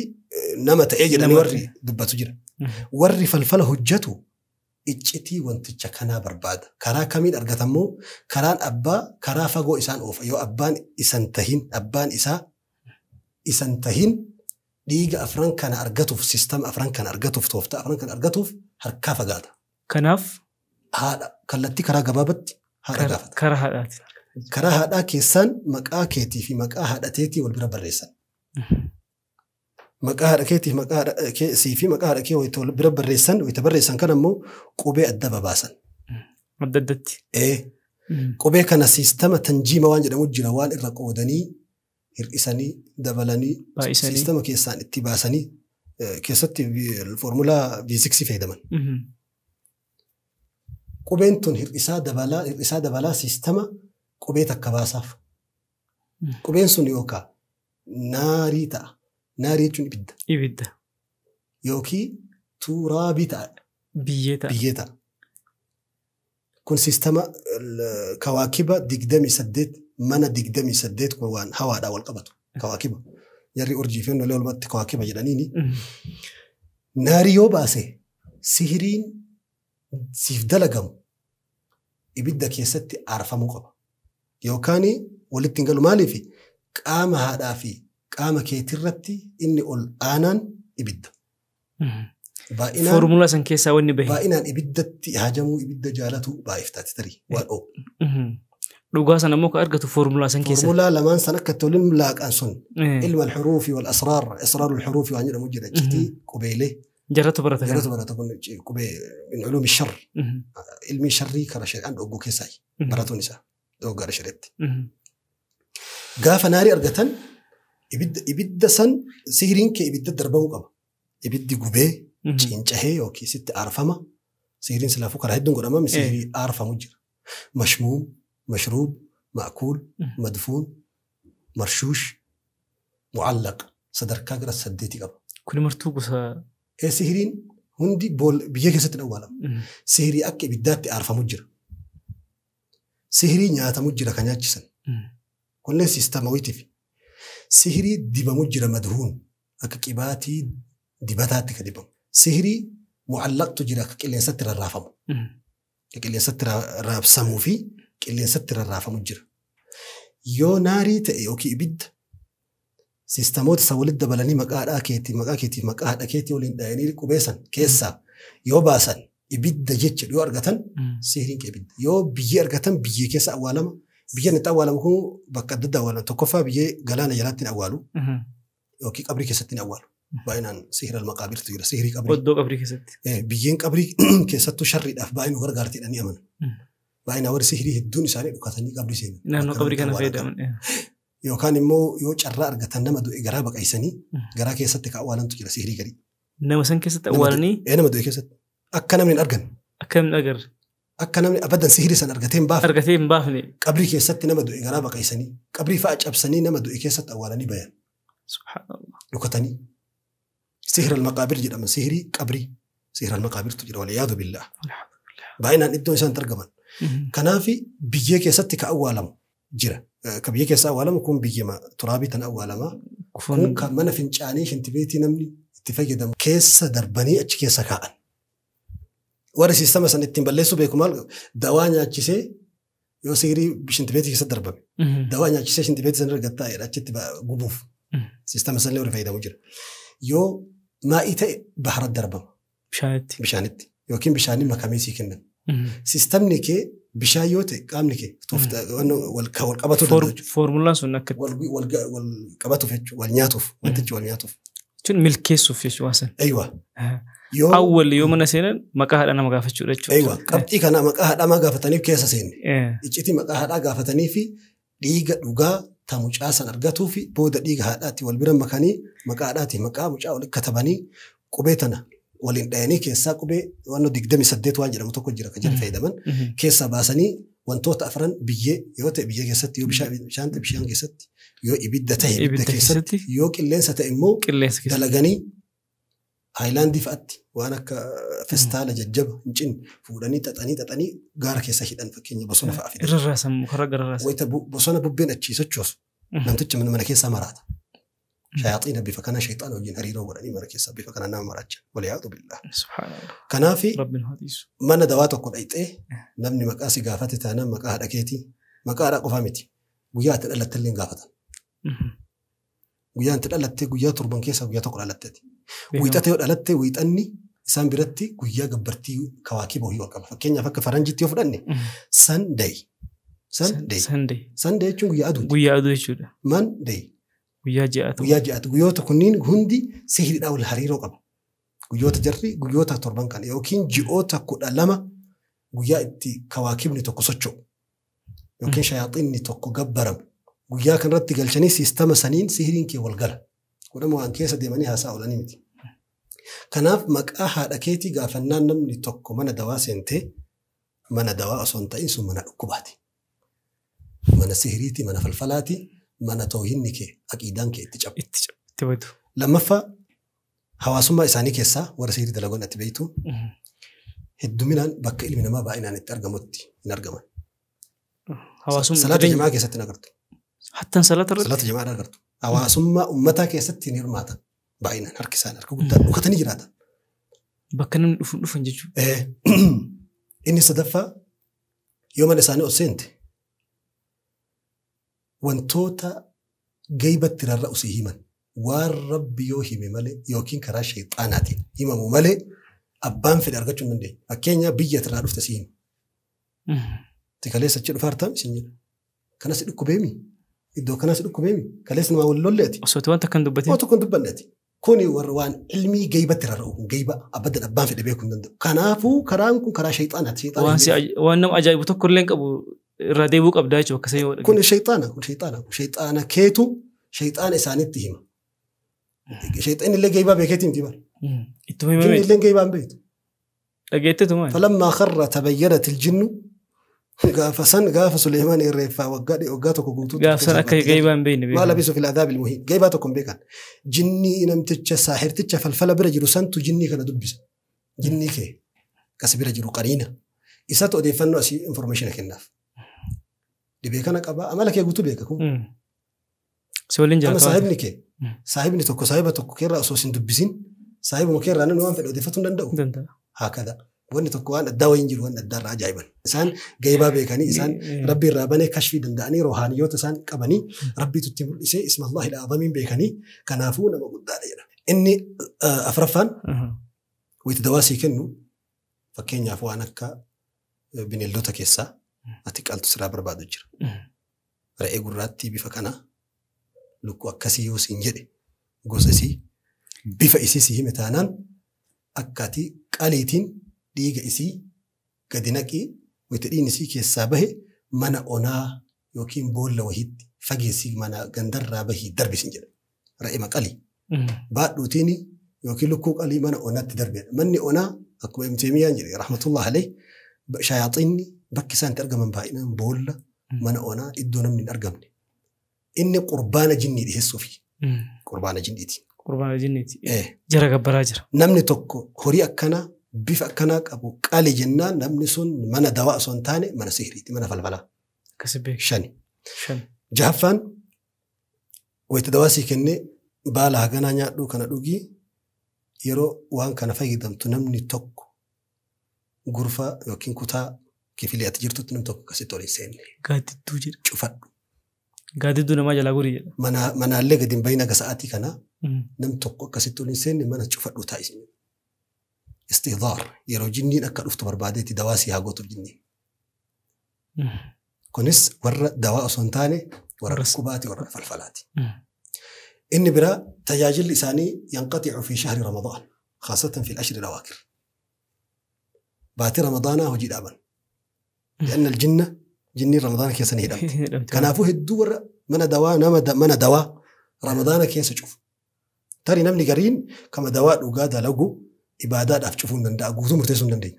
nama ta'ee jedhanii warri dubbatu jira. Warri falfala hojjetu iccitii wanticha kanaa barbaada. Karaa kamiin argatammoo karaan abbaa karaa fagoo isaan oofa. Yoo abbaan isan tahin abbaan isaa isan tahin dhiiga afran kana argatuuf siistama afran kana argatuuf tooftaa afran kana argatuuf harkaa fagaata. Kanaaf haadha kallattii karaa gabaabatti haadha gaafata. Karaa haadhaati. Karaa haadhaa keessaan maqaa keetii fi maqaa haadha teetii wal bira barreessan. Maqaa haadha keetii maqaa haadha sii fi maqaa haadha kee wal bira barreessan wayita barreessan kan ammoo qubee adda babaasan. Adda addatti. Qubee kana siistama tanjiima waan jedhamu jira waan irra qoodanii hir'isanii dabalanii siistama keessaan itti baasanii keessatti foormulaa fiiziksii fayyadaman. Qubeen tun hir'isaa dabalaa siistama qubee takka baasaaf. Qubeen sun yookaan naarii ta'a. Naarii jechuun ibidda. Ibidda. Yookiin turaabii ta'a. Biyyee ta'a. Biyyee ta'a. Kun siistama kawaakiba 28 mana 28 kun waan hawaadhaan wal qabatu. Kawaakiba. Jarri urjii fi onolee walumatti kawaakiba jedhaniini. Naarii yoo baase sihiriin siif dalagamu ibidda keessatti aarfamuu qaba. Yookaan walitti hin galu maaliif qaama haadhaa fi qaama keetirratti inni ol aanaan ibidda. Foormulaa san keessaa wanni bahe. Baay'inaan ibiddatti hajamuu ibidda jaalatu baay'iftaati tarii waan oo'u. Dhugaa sana immoo kan argatu foormulaa san keessa. Foormulaa lamaan san akka itti waliin laaqan sun ilma alxuruufi wal asraar asraaru alxuruufi waan jedhamu jira iccitii qubeelee. Jaratu barata kana. Jaratu barata kun qubee min culuumi sharr. Ilmi sharrii kara shari'aan dhogguu keessaa baratuun isaa dhoggaadha shari'atti. Gaafa naarii argatan ibidda san sihiriin kee ibidda darbamuu qaba. Ibiddi gubee cincahee yookiin sitti aarfama. Sihiriin silaafuu karaa hedduun godhama sihirii aarfamu jira. Mashmuum, mashruub, ma'kuul, madfuun, marshuush, mu'allaq sadarkaa gara 8 qaba. Kun martuu gosa. Sihiriin hundi biyya keessatti awwaalama. Sihirii akka ibiddaatti aarfamu jira. Sihirii nyaatamu jira kan nyaachisan. Kunneen siistama wayiitiif. Sihirii dibamu jira madhuun akka qibaatii dibataatti kan dibamu. Sihirii mu'allaqtu jira akka qilleensatti rarraafamu. Akka qilleensatti raabsamuu fi qilleensatti rarraafamu jira. Yoo naarii ta'e yookiin ibidda siistamoota isa walitti dabalanii maqaa haadhaa keetii maqaa keetii maqaa haadha keetii waliin dhahanii qubeessan keessaa yoo baasan ibidda jecha yoo argatan sihiriin kee ibidda. Yoo biyyee argatan biyyee keessa awwaalama. Biyyeen itti awwaalamu kun bakka adda addaa awwaalama. Tokkoffaa biyyee galaana jalaatti hin awwaalu yookiin qabrii keessatti hin awwaalu. Baay'inaan sihira al-maqaabirtu jira. Sihirii qabrii. Oddoo qabrii keessatti. Biyyeen qabrii keessattuu sharriidhaaf baay'ee nu gargaarti jedhanii amanu. Baay'inaan warri sihirii hedduun isaanii dhukatanii qabrii seenu. Naannoo qabrii kana fayyadaman. Yookaan immoo yoo carraa argatan nama du'e garaa baqaysanii garaa keessatti ka awwaalantu jira sihirii garii. Nama san keessatti awwaalanii? Nama du'e keessatti. Akka namni hin argan. Akka namni agarre. Akka namni abadan sihirii san argatee hin baafne. Argatee hin baafne. Qabrii keessatti nama du'e garaa baqaysanii qabrii fa'a cabsanii nama du'e keessatti awwaalanii bayan. Subhaanallah. Dhukatanii. Sihira al-maqaabir jedhama. Sihirii qabrii. Sihira al-maqaabirtu jira waliyaadu billah. Baay'inaan iddoon isaan argaman. Kanaaf biyyee keessatti ka awwaalamu jira. Ka biyyee keessa awwaalamu kun biyyema turaabii tan awwaalama. Kun kan mana fincaanii shintibeetii namni itti fayyadamu keessa darbanii achi keessa kaa'an. Warri siistama san ittiin balleessuu beeku maal dawaa nyaachisee yoo sihirii shintibeetii keessa darbame. Dawaa nyaachisee shintibeetii sana argattaa achitti gubuuf. Siistama sanillee warri fayyadamu jira. Yoo maa'ii ta'e bahara darbama. Bishaanitti. Bishaanitti yookiin bishaaniin makamee sii kennan. Siistamni kee bishaan yoo ta'e qaamni kee wal qabatu danda'u. Foormulaan sun akka wal qabatuuf jechuudha wal nyaatuuf wantichi wal nyaatuuf. Jechuun milkeessuuf jechuudha waan sana. Aywa. Awwal yoo mana seenan maqaa haadhaa nama gaafachuudha jechuudha. Aywa qabxii kana maqaa haadhaa nama gaafataniif keessa seenne. Iccitii maqaa haadhaa gaafatanii fi dhiiga dhugaa ta mucaa san argatuu fi booda dhiiga haadhaatti wal bira makanii maqaa haadhaati maqaa mucaa walitti katabanii qubee tana waliin dhayanii keessaa qubee waan 28 waan jedhamu tokko jira kan jedhu fayyadaman keessaa baasanii wantoota afran biyyee yoo ta'e biyyee keessatti yoo bishaan ta'e bishaan keessatti yoo ibidda ta'e ibidda keessatti yoo qilleensa ta'e immoo dalaganii haayilaandii fa'aatti waan akka festaala jajjaba hin cinne fuudhanii xaxanii gaara keessa hidhan fakkeenya bosona fa'a fidan. Irra raasan mukarra gara raasan. Wayita bosona bubbeen achii sochoosu namticha mana keessaa maraata. Shayaaxiina bifa kana shayxaana wajjin hariiroo godhanii mana keessaa bifa kana nama maraacha. Waliyaadu billah. Subhaanallah. Kanaafi Rabbiin haa dhiisu. Mana dawaa tokko dhayxee namni maqaa si gaafate taanaan maqaa haadha keetii maqaa haadhaa qofaa miti. Guyyaa ati dhalatte illee hin gaafatan. Guyyaa ati dhalatte guyyaa torban keessaa guyyaa tokko dhalatteeti. Wiixata yoo dhalatte wiixanni isaan biratti guyyaa gabbartii kawaakiba wayii wal qaba. Fakkeenyaaf akka faranjiitti yoo fudhanne Sunday. Sunday. Sunday. Sunday jechuun guyyaa aduuti. Guyyaa aduu jechuudha. Monday. Guyyaa ji'aatu. Guyyaa ji'aatu. Guyyoota kunniin hundi sihiriidhaan wal hariiroo qaba. Guyyoota jarri guyyoota torban kana yookiin ji'oota 12 guyyaa itti kawaakibni tokko socho'u yookiin shayaaxiinni tokko gabbaramu. Guyyaa kanarratti galchanii siistama saniin sihiriin kee wal gala. Godhama waan keessa deemanii haasaa oolanii miti. Kanaaf maqaa haadha keetii gaafannaan namni tokko mana dawaa seentee mana dawaa osoo hin ta'in sun mana dhukkubaati. Mana sihiriiti, mana falfalaati, mana toohinni kee aqiidaan kee itti cabu. Itti cabu, itti badu. Lammaffaa hawaasummaa isaanii keessaa warra sihirii dalagoon ati beektu hedduminaan bakka ilmi namaa baay'inaan itti argamutti hin argaman. Hawaasummaa Salaata jamaa keessatti hin agartu. Hattan salaata irratti? Salaata jamaa agartu. Hawaasummaa uummataa keessatti hin hirmaatan. Baay'inaan harki isaanii harka guddaan dhokatanii jiraatan. Bakka namni dhufu dhufan jechuudha. Inni sadaffaa yoo mana isaanii ol seente wantoota geybatti rarra'u si himan. Waan rabbi yoo hime malee yookiin karaa sheexaanaatiin himamu malee abbaan fedhe argachuu hin dandeenye. Fakkeenya biyya irraa dhufte si hima. Kaleessa achi dhufaartaa isin jedha. Kanas dhukkubeemi. Iddoo kanas dhukkubeemi. Kaleessa namaa wal lolle ati. Osoo wanta kan dubbatin. Osoo kan dubbanne ati. Kuni warra waan ilmii geybatti rarra'u kun geyba abadan abbaan fedhe beekuu hin danda'u. Kanaafuu karaan kun karaa sheexaanaati. Waan nama ajaa'ibu tokko illee hin qabu irraa deebi'uu qabdaa jechuudha akkasii yoo dhageesse. Kun sheexaana kun sheexaana kun sheexaana keetu sheexaana isaanitti hima. Sheexaanni illee geybaa beekeeti miti bara. Ittuma himame. Jinni illee geybaa hin beektu. Dhageetteetu maali? Falammaa kharra tabayyanat iljinnu gaafa san gaafa Suleymaan irreeffaa waggaa tokko guutuu. Gaafa san akka geybaa hin beekne. Maa labisu fil adaabil muhiin geybaa tokko hin beekan. Jinni namticha saahirticha falfala bira jiru santu jinnii kana dubbisa. Jinnii kee kas bira jiru qariina. Isatu odeeffannoo asii information kennaaf. Dhibee kana qaba amala kee guutuu beeka kun. Si waliin jiraatu. Amma saahibni kee saahibni tokko saahiba tokko keerraa osoo sin dubbisin saahibuma keerraa namni waan fedhe odeeffachuu hin danda'u. Haakada. Wanni tokko waan addaa wayiin jiru waan addaa irraa ajaa'iban. Isaan geybaa beekanii isaan rabbi irraa banee kashfii danda'anii rohaaniyoota isaan qabanii rabbiitu itti mul'isee isma Allahi al-azamiin beekanii kanaafuu nama guddaadha jedha. Inni afraffaan wayita dawaa sii kennu fakkeenyaaf waan akka bineeldota keessaa ati qaltu siraa barbaadu jira. Re'ee gurraattii bifa kanaa lukkuu akkasii yoo siin jedhe gosa isii bifa isii si hime taanaan akka ati qaliitiin dhiiga isii gadi naqii wayita dhiigni isii keessaa bahe mana onaa yookiin boolla wahiitti fageessii mana gandarraa bahii darbi siin jedha. Re'ee maqalii. Baadhuutiin yookiin lukkuu qalii mana onaatti darbedha. Manni onaa akkuma Ibn Taymiyyaan jedhe rahmatullah alayhi shayaaxiinni bakki isaan itti argaman baay'inaan boolla mana onaa iddoo namni hin argamne. Inni qurbaana jinnii dhiyeessuufi. Qurbaana jinniiti. Qurbaana jinniiti. Jara gabbaraa jira. Namni tokko horii akkanaa bifa akkanaa qabu qali jennaan namni sun mana dawaa osoo hin taane mana sihiriiti mana falfalaa. Akkasi beeku. Shani. Jahaffaan wayita dawaa sii kennee baala haganaa nyaadhuu kana dhugii yeroo waan kana fayyadamtu namni tokko gurfa yookiin kutaa kifilee ati jirtutti namni tokko akkasitti ol hin seenne. Gaaddidduu jedha. Cufadhu. Gaaddidduu namaa jalaa gorii jedha. Manaallee gadi hin bahin aga sa'aatii kanaa namni tokko akkasitti ol hin seenne mana cufadhu taa'isi. Istihdaar yeroo jinniin akka dhuftu barbaadeetti dawaa sii haa gootuuf jinniin. Kunis warra dawaa osoo hin taane warra dhukkubaati warra falfalaati. Inni biraa tajaajilli isaanii yanqaxicu fi shahri Ramadaan khaasatan fi al-ashri al-awaakir. Baatii Ramadaanaa hojii dhaaban. Li'anna al-jinna jinniin Ramadaana keessa ni hidhamti. Kanaafuu hedduu warra mana dawaa mana dawaa Ramadaana keessa cufu. Tarii namni gariin kama dawaa dhugaa dalagu ibaadaadhaaf cufuu hin danda'a guutuu murteessuu hin dandeenye.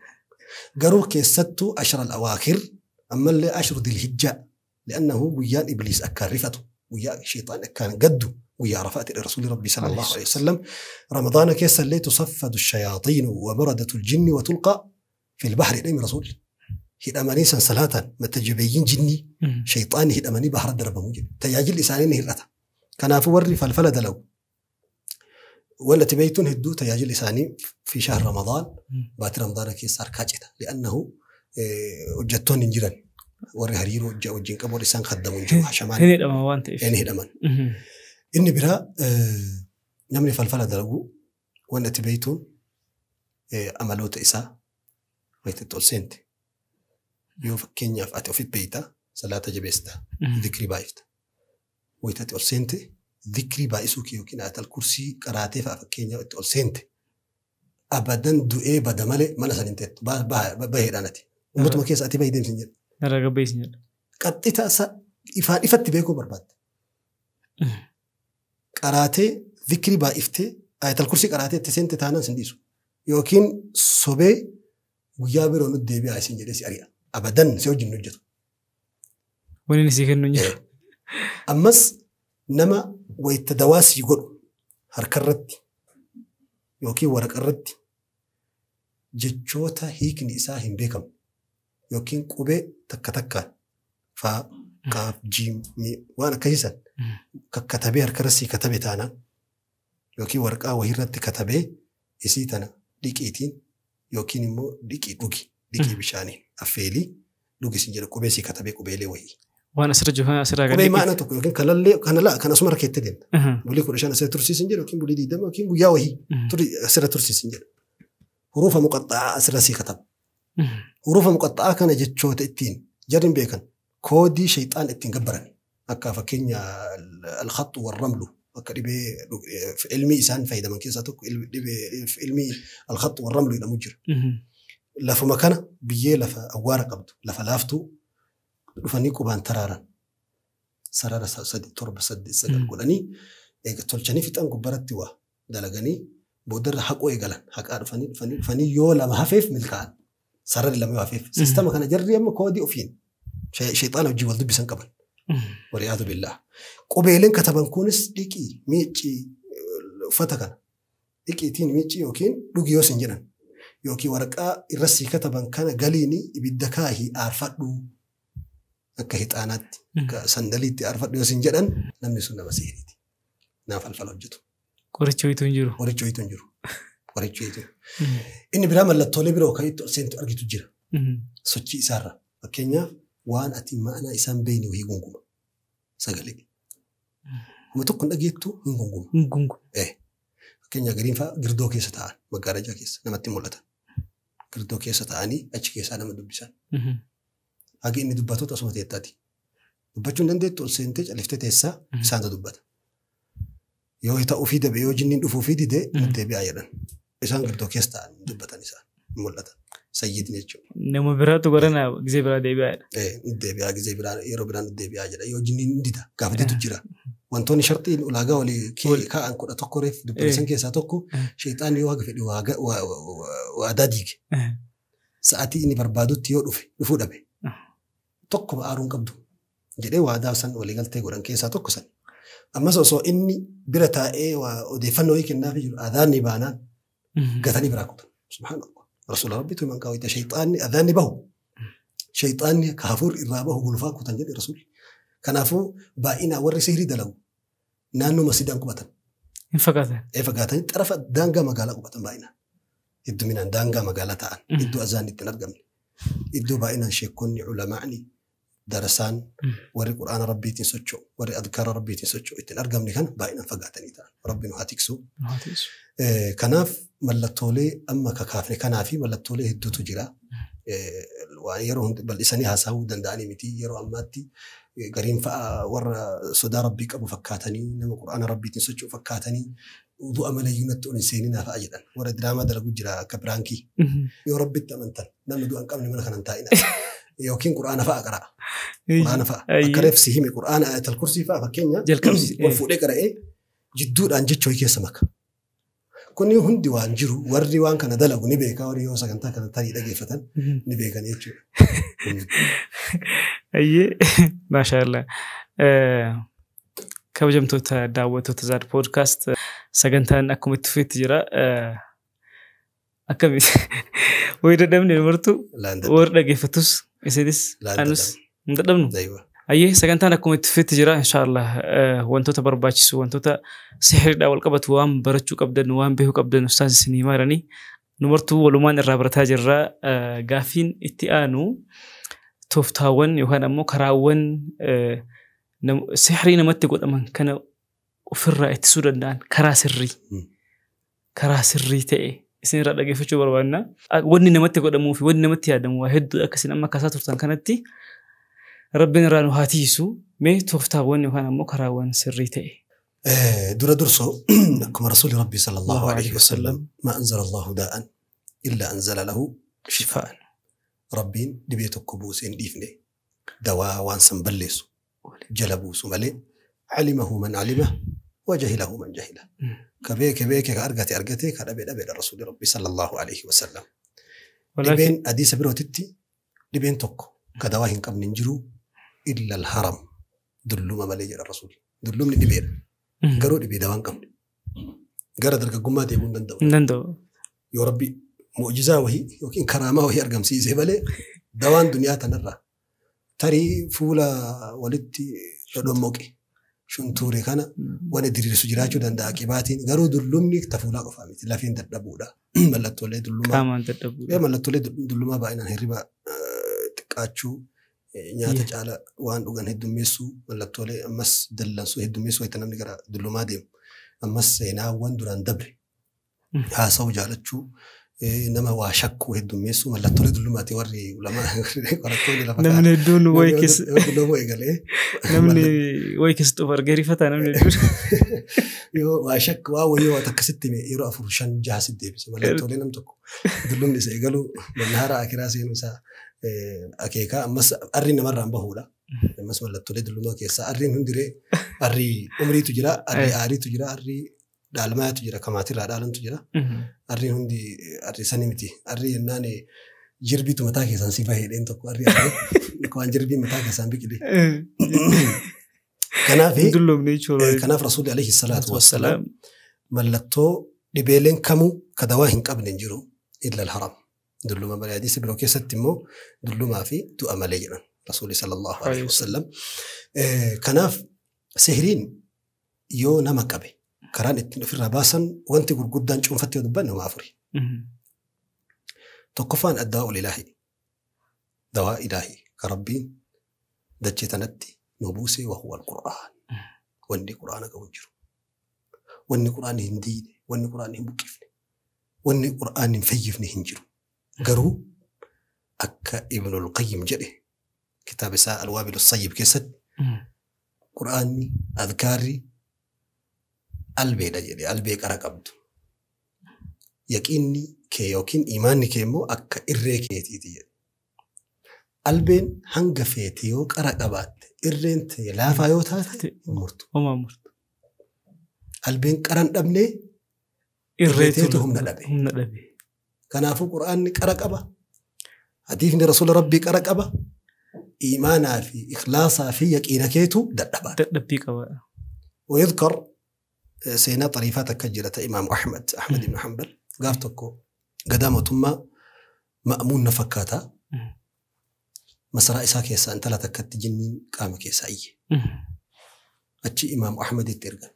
Garuu keessattuu ashra al-awaakir ammallee ashru dilhijjaa li'annahu guyyaan ibliis akkaan rifatu guyyaa sheexaan akkaan gaddu guyyaa arafaati rasuulli rabbi sallallahu alayhi wasallam ramadaana keessa illee tusaffadu shayaaxiinu wa maradatu ljinni wa tulqa fi lbahri jedhame rasuulli. Hidhamanii sansalaataan mata jabeeyyiin jinnii sheexaanni hidhamanii bahara darbamuu jedhe. Tajaajilli isaanii ni hir'ata. Kanaafuu warri falfala dalagu والتي بيتون هدو تجاجل إساني في شهر رمضان بات رمضان كيس أركاجته لأنه وجدتون إنجيران وري هريرو وجين قبول إسان خدمون جو حشمان هني الأمان وانت إيش هني الأمان إني برا نمني فلفلة دلقو والتي بيتون أملوت إسا ويتتول سنت يوف كينيا في أتوفيت بيتا صلاة جبستا ذكري بايفت ويتتول سنت ذكري baay'isuu yookiin ayatal kursii qaraatee fa'a fakkeenyaaf itti ol seente abadan du'ee bada malee mana san hin teettu baheedhaan ati ummatuma keessa ati bahii deemsin jedha. Narraa gabbeessin jedha. Qaxxita ifaan ifatti beekuu barbaadde. Qaraatee dhikrii baay'iftee ayatal kursii qaraatee itti seente taanaan sin dhiisu yookiin sobee guyyaa biroo nutti deebi'aa isin jedhee si ari'a abadan si wajjin hojjetu. Wani inni si kennu hin jiru. Ammas nama wayita dawaa sii godhu harkarratti yookiin waraqarratti jechoota hiikni isaa hin beekamne yookiin qubee takka takkaan faa qaaf jiim waan akkasiisan kakkatabee harkarra sii katabe taanaan yookiin waraqaa wahiirratti katabee isii tana dhiqiitiin yookiin immoo dhiqii dhugi Dhiqii bishaaniin affeelii dhugi siin jedha qubee sii katabee qubeelee wayii. Waan asirra jiru asirraa gadi. Qubee maana tokko yookiin kalallee kana kan asuma rakkeettee deemta. Bulii 15 asirra tursiisin jedha yookiin bulii 20 yookiin guyyaa wayii asirra tursiisin jedha. Hurufa muqaxxa'aa asirra sii kataba. Hurufa muqaxxa'aa kana jechoota ittiin jarri hin beekan koodii shayxaan ittiin gabbaran akka fakkeenya alkhaxu warramlu akka dhibee ilmii isaan fayyadaman keessaa tokko dhibee ilmii alkhaxu warramlu jedhamu jira. Lafuma kana biyyee lafa awwaara qabdu lafa laaftuu dhufanii qubaan taraaran sarara 3 7 8 9 godhanii eega tolchanii fixan gubbaratti waa dalaganii boodarra haquu eegalan haqaa dhufanii yoo lama hafeef milkaa'an sararri lama yoo hafeef sistama kana jarri amma koodii ofiin shayxaana wajjin wal dubbisan qaban. Waliyaadu billaah. Qubeeleen kataban kunis dhiqii miiccii uffata kana dhiqiitiin miiccii yookiin dhugi yoo sin jedhan yookiin waraqaa irra sii kataban kana galiini ibidda kaahii aarfadhu akka hixaanaatti akka sandaliitti aarfadhu yoo sin jedhan namni sun nama sihiriiti. Naaf falfala hojjetu. Qoricha wayitu hin jiru. Qoricha wayitu hin jiru. Qoricha wayitu. Inni biraa mallattoolee biroo kan itti ol seentu argitu jira. Sochii isaarra. Fakkeenyaaf waan ati ma'anaa isaan beekne wayii gunguma. Sagalee. Kuma tokko hin dhageettu hin gunguma. Hin gunguma. Fakkeenyaaf gariin fa'aa girdoo keessa taa'an maggaarajaa keessa namatti mul'ata. Girdoo keessa taa'anii achi keessaa nama dubbisan. Hagi inni dubbatuutu asuma teettaati. Dubbachuu hin dandeettu ol seentee califtee teessaa isaantu dubbata. Yoo ta'uu fi dabe yoo jinniin dhufuu fi dide deebi'aa jedhan. Isaan girdoo keessa taa'an dubbatan isaan mul'ata. Sayyidni jechuudha. Nama biraatu garana gizee biraa deebi'aa jedha. Deebi'aa gizee biraa yeroo biraan deebi'aa jedha. Yoo jinniin dida gaafa didu jira. Wantoonni sharxiin ulaagaa walii kaa'an 11 reef dubbatan keessaa tokko sheexaan yoo haga fedhe waadaa diige. Sa'aatii inni barbaadutti yoo dhufe dhufuu dhabe. Tokko ba'aaruu hin qabdu jedhee waadaa san waliigaltee godhan keessaa tokko san. Ammas osoo inni bira taa'ee odeeffannoo wayii kennaafii jiru adaan ni baanaan gatanii biraa kutan. Subhaanallah. Rasuula Rabbiitu himan kaawwite shayxaanni adaan ni bahu. Shayxaanni ka hafuur irraa bahu gulufaa kutan jedhe Rasuulli. Kanaafuu baay'inaan warri sihirii dalagu naannoo masjidaan qubatan. Hin fagaatan. Fagaatanii xarafa daangaa magaalaa qubatan baay'inaan. Hedduminaan daangaa magaalaa ta'an iddoo azaan itti hin argamne. Iddoo baay'inaan sheekonni culamaa'ni darasaan warri quraana rabbiitiin socho'u warri adkaara rabbiitiin socho'u ittiin argamne kana baay'inaan fagaatanii ta'an. Rabbi nu haa tiksu. Kanaaf mallattoolee amma kakaafne kanaa fi mallattoolee hedduutu jira. Waan yeroo bal'isanii haasa'uu danda'anii miti yeroo ammaatti gariin fa'a warra sodaa rabbii qabu fakkaatanii nama quraana rabbiitiin socho'u fakkaatanii du'a malayyuu natti ol hin seeninaa fa'a jedhan. Warra diraamaa dalagu jira akka biraankii. Yoo rabbitti amantan namni du'a hin qabne mana kana hin taa'ina. Yookiin quraana fa'a qara'a. Quraana fa'a. Akka reef si hime quraana ayatal kursii fa'a fakkeenya wal fuudhee qara'ee jidduudhaan jecha wayii keessa maka. Kunni hundi waan jiru warri waan kana dalagu ni beeka warri yoo sagantaa kana tarii dhageeffatan ni beekan jechuudha. Ayyee maashaallah. Kabajamtoota daawwattoota Zaad Podcast sagantaan akkuma itti fufeetti jira. Akkami wayii dadhabne martu warri dhageeffatus isinis anus hin dadhabnu. Ayyee sagantaan akkuma itti fufeetti jira inshaallah wantoota barbaachisu wantoota sihiriidhaan wal qabatu waan barachuu qabdan waan beekuu qabdan ustaas isinii himaa jiranii nu martuu walumaan irraa barataa jirra. Gaaffiin itti aanu tooftaawwan yookaan ammoo karaawwan sihirii namatti godhaman kana ofirraa ittisuu danda'an karaa sirrii ta'e isin irraa dhageeffachuu barbaanna. Wanni namatti godhamuu fi wanni namatti yaadamu waa hedduu akkasiin amma kaasaa turtan kanatti Rabbiin irraa nu haa tiisu mee tooftaawwan yookaan ammoo karaawwan sirrii ta'e. Dura dursoo akkuma Rasuulli Rabbii sallallahu alaihi wasallam ma anzala Allahu daa'an illa anzala lahu shifaa'an. Rabbiin dhibee tokko buusee hin dhiifne dawaa waan san balleessu jala buusu malee alimahu man alima wa jahilahu man jahila. Ka beeke beeke ka argate argate ka dhabe dhabeedha Rasuulli Rabbii sallallahu alaihi wasallam. Dhibeen hadiisa birootitti dhibeen tokko ka dawaa hin qabne hin jiru illa al-haram dulluma malee jedha Rasuulli. Dullumni dhibeedha. Garuu dhibee dawaa hin qabne. Gara dargaggummaa deemuu hin danda'u. Hin danda'u. Yoo Rabbi mu'jizaa wahii yookiin karaamaa wahii argamsiisee malee dawaan duniyaa tanarraa tarii fuula walitti dhodhommoqe Shuntuure kana waan diriirsu jiraachuu danda'a qibaatiin garuu dullumni tafuulaa qofaa miti lafeen dadhabuudha. Mallattoolee dullumaa. Qaamaan dadhabuudha. Mallattoolee dullumaa baay'inaan hirriba xiqqaachuu nyaata caala waan dhugan heddummeessuu mallattoolee ammas dallansuu heddummeessuu wayita namni gara dullumaa deemu ammas seenaawwan duraan dabre haasa'uu jaalachuu nama waa shakkuu heddummeessuu mallattoolee dullumaati warri ulamaa qorattoonni lafa Namni hedduun wayi keessa dullumuu eegalee. Namni wayi keessa xuuf argee rifataa namni hedduun. Yoo waa shakku waa wayii waa akkasitti yeroo 4 5 6 sitti deebisa mallattoolee nam tokko dullumni isa eegaluu mannaara akiraa seenuu isaa akeekaa ammas arri namarraan bahuudha. Ammas mallattoolee dullumaa keessaa arriin hundiree arrii umriitu jira arrii aariitu jira arrii dhaalmaatu jira kamaatirraa dhaalantu jira. Arrii hundi arrii sani miti arrii jennaan jirbiitu mataa keessaan si bahee dheen tokko arrii arrii waan jirbii mataa keessaan biqile. Kanaaf kanaaf rasuulli alayhi salaatu wassalaam mallattoo dhibeeleen kamuu ka dawaa hin qabne hin jiru illa al-haram. Dulluma malee hadiisa biroo keessatti immoo dullumaa fi du'a malee jedhan rasuulli sallallahu alayhi wasallam. Kanaaf sihiriin yoo nama qabe karaan ittiin ofirraa baasan wanti gurguddaan cuunfattee yoo dubbanne homaa afuri. Tokkoffaan addaa'ul ilaahi. Dawaa ilaahi ka rabbiin dachee tanatti nu buuse wa huwa al-Qur'aan. Wanni Qur'aana qabu hin jiru. Wanni Qur'aanni hin diine, wanni Qur'aanni hin buqqifne, wanni Qur'aanni hin fayyifne hin jiru. Garuu akka Ibnul Qayyim jedhe kitaaba isaa Alwaabil Sayyib keessatti Qur'aanni adkaarri albeedha jedhe albee qara qabdu. Yaqiinni kee yookiin imaanni kee immoo akka irree keetiiti jedhe. Albeen hanga feete yoo qara qabaatte irreen tee laafaa yoo taate hin murtu. Homaa murtu. Albeen qara hin dhabne irreeteetu humna dhabe. Humna dhabe. Kanaafuu Qur'aanni qara qaba. Hadiifni rasuula rabbii qara qaba. Imaanaa fi ikhlaasaa fi yaqiina keetu dadhabaa. Dadhabbii qaba. ويذكر seenaa xariifaa takka jira ta Imaam Ahmad, Ahmad ibn Hanbal gaaf tokko gadaa mootummaa Ma'muun na fakkaata. Masaraa isaa keessaa intala takkatti jinniin qaama keessaa iyye. Achi Imaam Ahmaditti ergan.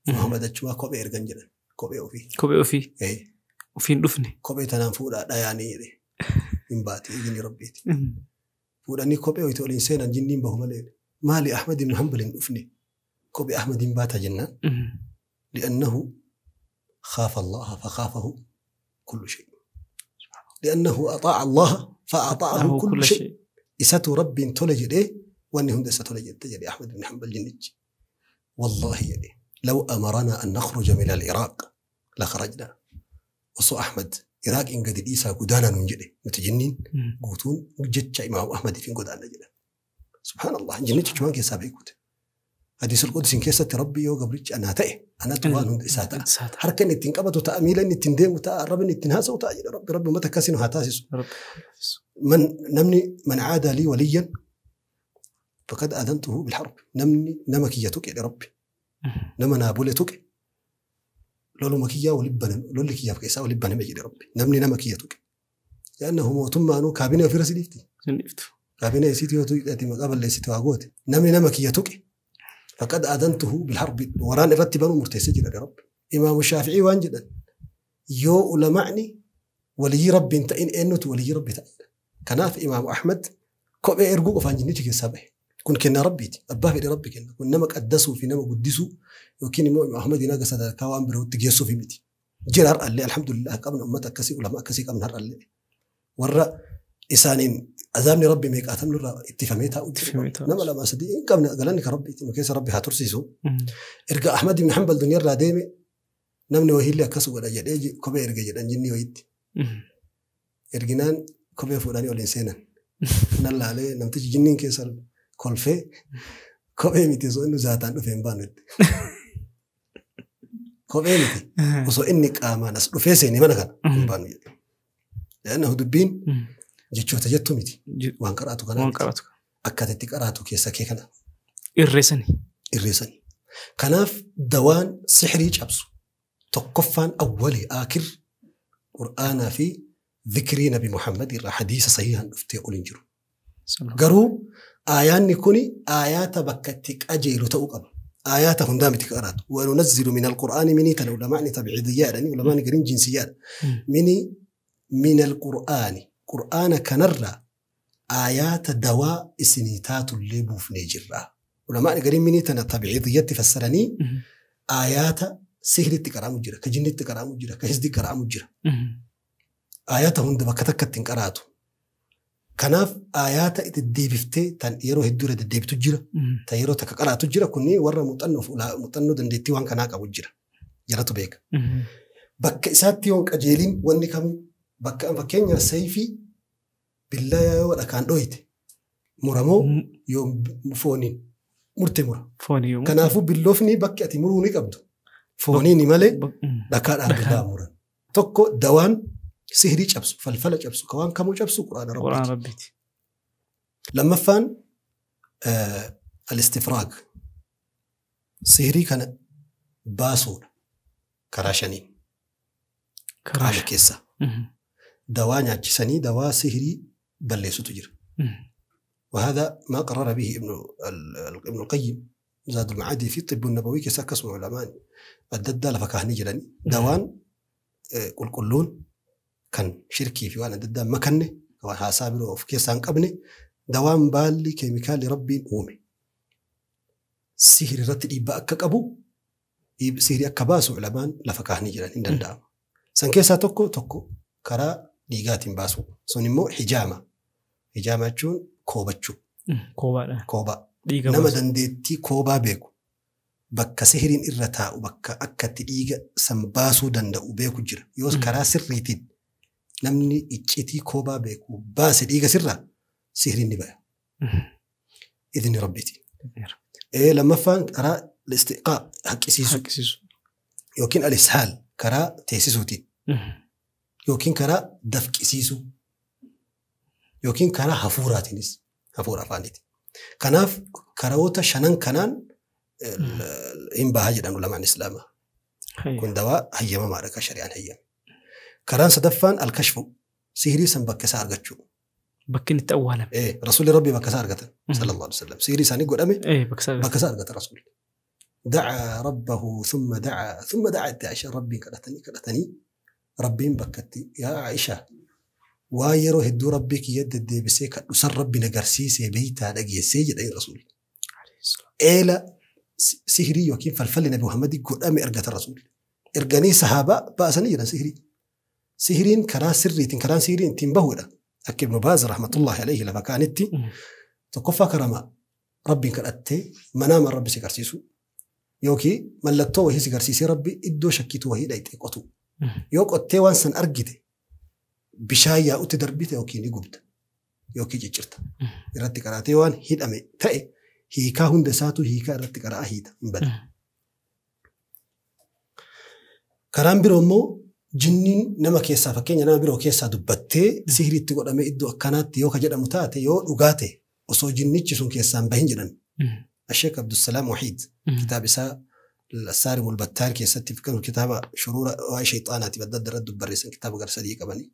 Imaam Ahmad achumaa kophee ergan jedhan. Kophee ofii. Kophee ofii. Ofiin dhufne. Kophee tanaan fuudhaa dhayaanii jedhe. Hin baate jinni rabbiiti. Fuudhanii kophee hoyte oliin seenan jinniin bahu malee. Maali Ahmad ibn Hanbal hin dhufne? Kophee Ahmad hin baata jennaan. لأنه خاف الله فخافه كل شيء. لأنه أطاع الله فأطاعه كل شيء. إسات رب تلجد إيه وأنهم دس تلجد تجري أحمد بن حنبل جنج. والله يدي لو أمرنا أن نخرج من العراق لخرجنا. وصو أحمد عراق إن قد إيسا قدانا ننجده متجنين قوتون جتش إمام أحمد في قدانا جدا. سبحان الله جنج كمان كيسابيكوت. حديث القدس إن كيسة ربي يو قبلش أنا تأه أنا توان هند إساتا حركة إن تنقبض وتأميل إن تندم وتقرب إن تنهز وتأجل ربي ربي ما تكاسين وهتاسس من نمني من عاد لي وليا فقد آذنته بالحرب نمني نمكيتك يا ربي نما نابولتك لولو مكيا ولبنا لولو كيا بكيسا ولبنا ما يجي ربي نمني نمكيتك لأنه موتم أنو كابينة في رأسي ليفتي كابينة يسيتي وتأتي مقابل ليسيتي وعقوت نمني نمكيتك فقد آذنته بالحرب وران رتبان مرتسجل يا رب إمام الشافعي وانجدا يو علماءني ولي ربي انت إن إنه ولي ربي تعالى كناف إمام أحمد كوبي إرجو فانجنيتك السابع كن كنا ربيتي أباه في ربي كنا كنا ما قدسوا في نما قدسوا وكين إمام أحمد يناقص هذا كوام برو تجسوا في متي جرار قال لي الحمد لله قبل أمتك كسي علماء كسي قبل نهار قال لي ورا إسانين أزامني ربي ميك أتم لرا اتفاميتها نما لما صدق إن قبل قالني كربي إنه كيس ربي هترسيسو إرجع أحمد بن حنبل دنيا راديمي نمني وهي اللي كسو ولا جد أجي كوبي إرجع جد أنجني ويد إرجنان كوبي فلاني ولا إنسانا نلا عليه نمتج جنين كيس كلفة كوبي متيزو إنه زاتان فين بانت كوبي متي وصو إنك آمان أصل فيسيني ما نكان بانت لأنه دبين jechoota jettu miti waan qaraatu kana akkaataa itti qaraatu keessa kee kana irreessani kanaaf dawaan sihrii cabsu tokkoffaan awwali aakir qur'aanaa fi dhikrii nabi Muhammad irraa hadiisa sahiihaan dhuftee ol hin jiru garuu aayaanni kuni aayaata bakka itti qajeelu ta'uu qaba Aayaata hundaa miti qaraatu. Wanunazzilu min alqur'aani minii tana ulamaani tabciidiyyaadhani ulamaani gariin jinsiyyaadha. Mini min alqur'aani qur'aana kanarraa aayaata dawaa isinii taatullee buufnee jirra. Ulamaani gariin minii tana tabciidiyyatti fassaranii aayaata sihritti qaraamu jira, ka jinnitti qaraamu jira, ka hisdi qaraamu jira. Aayaata hunda bakka takkatti hin qaraatu. Kanaaf aayaata deddeebiftee tan yeroo hedduu irra deddeebitu jira, tan yeroo takka qaraatu jira kunniin warra muuxannoo dandeettii waan kanaa qabu jira. Jaratu beeka. Bakka isaatti yoo qajeelin wanni kamuu bakka fakkeenyaaf sayfii billaa yoo dhakaan dhoyite muramoo yoo fooniin murte mura. Kanaafuu billoofni bakki ati muruu ni qabdu. Fooniin malee dhakaadhaan billaa muran. Tokko dawaan sihrii cabsu, falfala cabsu, ka waan kamuu cabsu quraana rabbiiti. Lammaffaan al-istifraag sihrii kana baasuudha karaa shaniin. Qaama keessaa. Dawaa nyaachisanii dawaa sihrii balleessutu jira. وهذا ما قرر به ابن القيم زاد المعادي في الطب النبوي كيسا كسم علماء الدد لفكاهني جلني دوان قلقلون كان شركي في وانا دد مكنه وان حسابه في كيسان قبني دوان بالي كيميكال ربي اومي سحر رت ديبا اكا قبو سحر اكا باسو علماء لفكاهني جلني دندا سان كيسا توكو توكو كرا ديغاتين باسو سونيمو حجامه حجامه جون koobachuu. Koobaadha. Koobaa. Nama dandeettii koobaa beeku bakka sihiriin irra taa'u bakka akka itti dhiiga san baasuu danda'u beeku jira. Yoos karaa sirriitiin namni iccitii koobaa beeku baase dhiiga sirraa sihiriin ni baya. Idni rabbiiti. Lammaffaan karaa istiqaa haqqisiisuu yookiin al-ishaal karaa teessisuutiin yookiin karaa dafqisiisuu yookiin karaa hafuuraatiinis hafuura afaaniiti. Kanaaf karoota shanan kanaan hin bahaa jedhan ulamaan islaamaa. Kun dawaa hayyamamaadha kan shari'aan hayyame. Karaan sadaffaan al-kashfu sihirii san bakka isaa argachuu. Bakki inni itti awwaalame. Rasuulli Rabbii bakka isaa argatan sallallahu alaihi wasallam. Sihirii isaanii godhame bakka isaa argatan rasuulli. Dacaa rabbahu thumma dacaa thumma dacaa itti Aishaa Rabbiin kadhatanii kadhatanii Rabbiin bakka itti yaa Aishaa waa yeroo hedduu rabbii kiyya deddeebisee kadhu san rabbi na garsiisee beeytaa dhageessee jedhanii rasuulli. Eela sihirii yookiin falfalli Nabi Muhammadii godhame argatan rasuulli. Erganii sahaabaa baasanii jedhan sihirii. Sihiriin karaa sirriitiin karaan sihiriin ittiin bahuudha. Akka Ibnu Baaz rahmatullahi alayhi lafa kaanitti tokkoffaa karama rabbiin kadhattee manaamaan rabbi si garsiisu yookiin mallattoo wahii si garsiisee rabbi iddoo shakkiitu wahii dhayxee qotu. Yoo qottee waan san argite bishaan yaa'utti darbite yookiin ni gubda yookiin ciccirta. Irratti qaraatee waan hidhame ta'e hiikaa hunda isaatu hiikaa irratti qaraa hiita hin bada. Karaan biroo immoo jinniin nama keessaa fakkeenya nama biroo keessaa dubbattee sihiriitti godhamee iddoo akkanaatti yoo ka jedhamu taate yoo dhugaa ta'e osoo jinnichi sun keessaa hin bahin jedhan. Asheek Abdusalaam Wahiid kitaaba isaa السارم البتار كيستي في كانوا كتابة شرور واي شيطانات بدد رد بريسن كتابة غير صديقة بني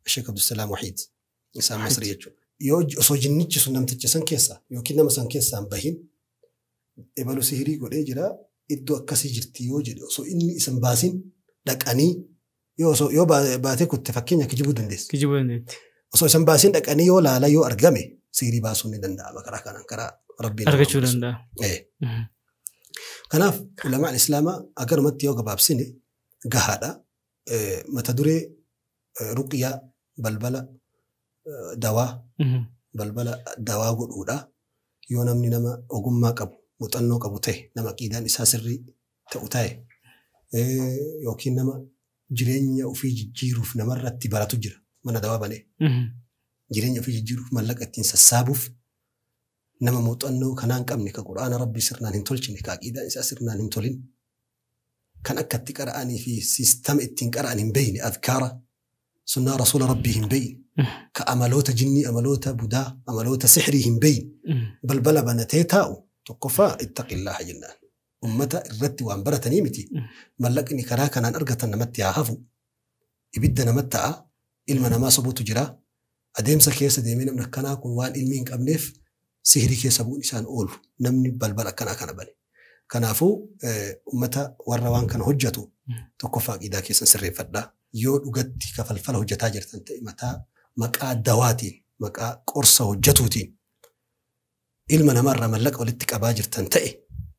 الشيخ عبد السلام وحيد إنسان مصري يجو يوج أصوج نتش سنم تجسن كيسا يوكينا مثلا كيسا بهين إبلو سهري يقول إيه جرا إدو أكاسي جرتي يوجد أصو إني اسم باسين لك أني يو أصو يو باتي كنت تفكين يا كجيبو دندس كجيبو دندس أصو اسم باسين لك أني يو لا لا يو أرجمي سهري باسون دندا بكرا كان كرا ربي أرجو دندا إيه Kanaaf ulamaan islaamaa akkanumatti yoo gabaabsine gahaadha. Mata duree ruqyaa balbala dawaa balbala dawaa godhuudha. Yoo namni nama ogummaa qabu muuxannoo qabu ta'e nama aqiidaan isaa sirrii ta'u ta'e yookiin nama jireenya ofii jijjiiruuf namarratti baratu jira mana dawaa banee. Jireenya ofii jijjiiruuf mallaqa ittiin sassaabuuf nama muuxannoo kanaan qabne ka quraana rabbii sirnaan hin tolchine ka aqiidaan isaa sirnaan hin tolin kan akka itti qara'anii fi siistama ittiin qara'an hin beeyne adkaara sunnaa rasuula rabbii hin beeyne ka amaloota jinnii amaloota budaa amaloota sixrii hin beeyne balbala banatee taa'u tokkoffaa ittaqillaaha jennaan ummata irratti waan baratanii miti mallaqni karaa kanaan argatan namatti haa hafu ibidda namatti ta'a ilma namaa sobuutu jira adeemsa keessa deemee namni akkanaa kun waan ilmi hin qabneef sihirii keessa bu'uun isaan oolu namni balbala akkanaa kana bane. Kanaafuu uummata warra waan kana hojjetu tokkoffaa aqiidaa keessan sirreeffadhaa. Yoo dhugatti ka falfala hojjetaa jirtan ta'e mataa maqaa dawaatiin maqaa qorsa hojjetuutiin ilma namarraa mallaqa walitti qabaa jirtan ta'e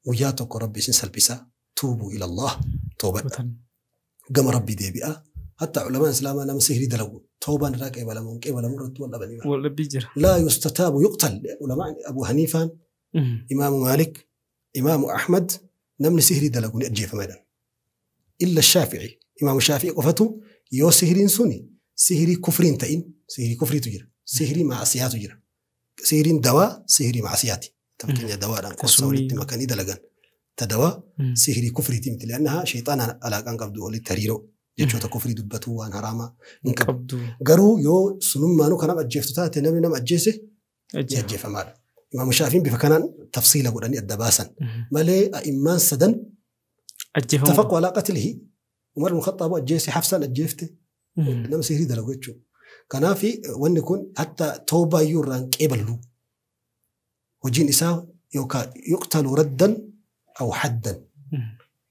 guyyaa tokko rabbi isin salphisaa. Tuubuu ilallah toobadha. Gama rabbii deebi'aa. Hatta ulamaan islaamaa nama sihrii dalagu toobaan irraa qeebalamuun qeebalamuu irratti wal dhabanii. Wal dhabbii jira. Laa yustataabu yuqtal. Ulamaan Abu Haniifaan, Imaamu Maalik, Imaamu Ahmad namni sihrii dalagu ni ajjeefama jedhan. Illa Shaafi'i. Imaamu Shaafi'i qofatu yoo sihriin suni sihrii kufriin ta'in sihrii kufriitu jira. Sihrii maasiyaatu jira. Sihriin dawaa sihrii maasiyaati. Fakkeenya dawaadhaan qorsa walitti makanii dalagan. Ta dawaa sihrii kufriitii miti. Li'annahaa sheexaanaan alaaqaan qabdu walitti hariiroo. Jechoota kufrii dubbatu waan haraamaa hin qabdu. Garuu yoo sunummaanuu kan nama ajjeeftu taate namni nama ajjeese ni ajjeefamaadha. Imaamu Shaafiin bifa kanaan tafsiila godhanii adda baasan. Malee a'immaan sadan ittafaqu alaa qatlihi. Umar ibn Khattaab ajjeese, Hafsaan ajjeefte nama sihrii dalagu jechuudha. Kanaaf wanni kun hatta toobaa iyyuu irraa hin qeeballu. Hojiin isaa yookaan yuqtalu raddan aw haddan.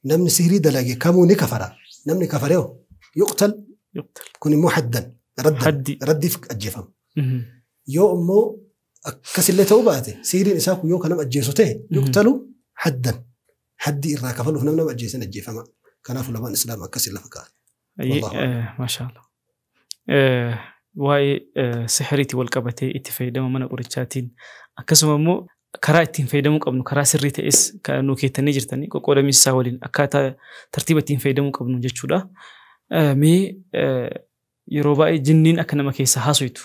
Namni sihrii dalage kamuu ni kafara. Namni kafaree yuqtal kun immoo haddan raddan raddiif ajjeefama. Yoo immoo akkasillee ta'uu baate sihriin isaa kun yoo kan nama ajjeesu ta'e yuqtalu haddan. Haddii irraa kafaluuf namni nama ajjeesan ajjeefama. Kanaaf ulamaan islaamaa akkasii lafa kaa'an. Maashaallah. Waa'ee sihiriitti wal qabatee itti fayyadama mana qorichaatiin akkasuma immoo karaa ittiin fayyadamuu qabnu karaa sirrii ta'es kan nu keettanii jirtanii qoqqoodamiinsa isaa waliin akkaataa tartiiba ittiin fayyadamuu qabnu jechuudha. Mee yeroo baay'ee jinniin akka nama keessa haasoytu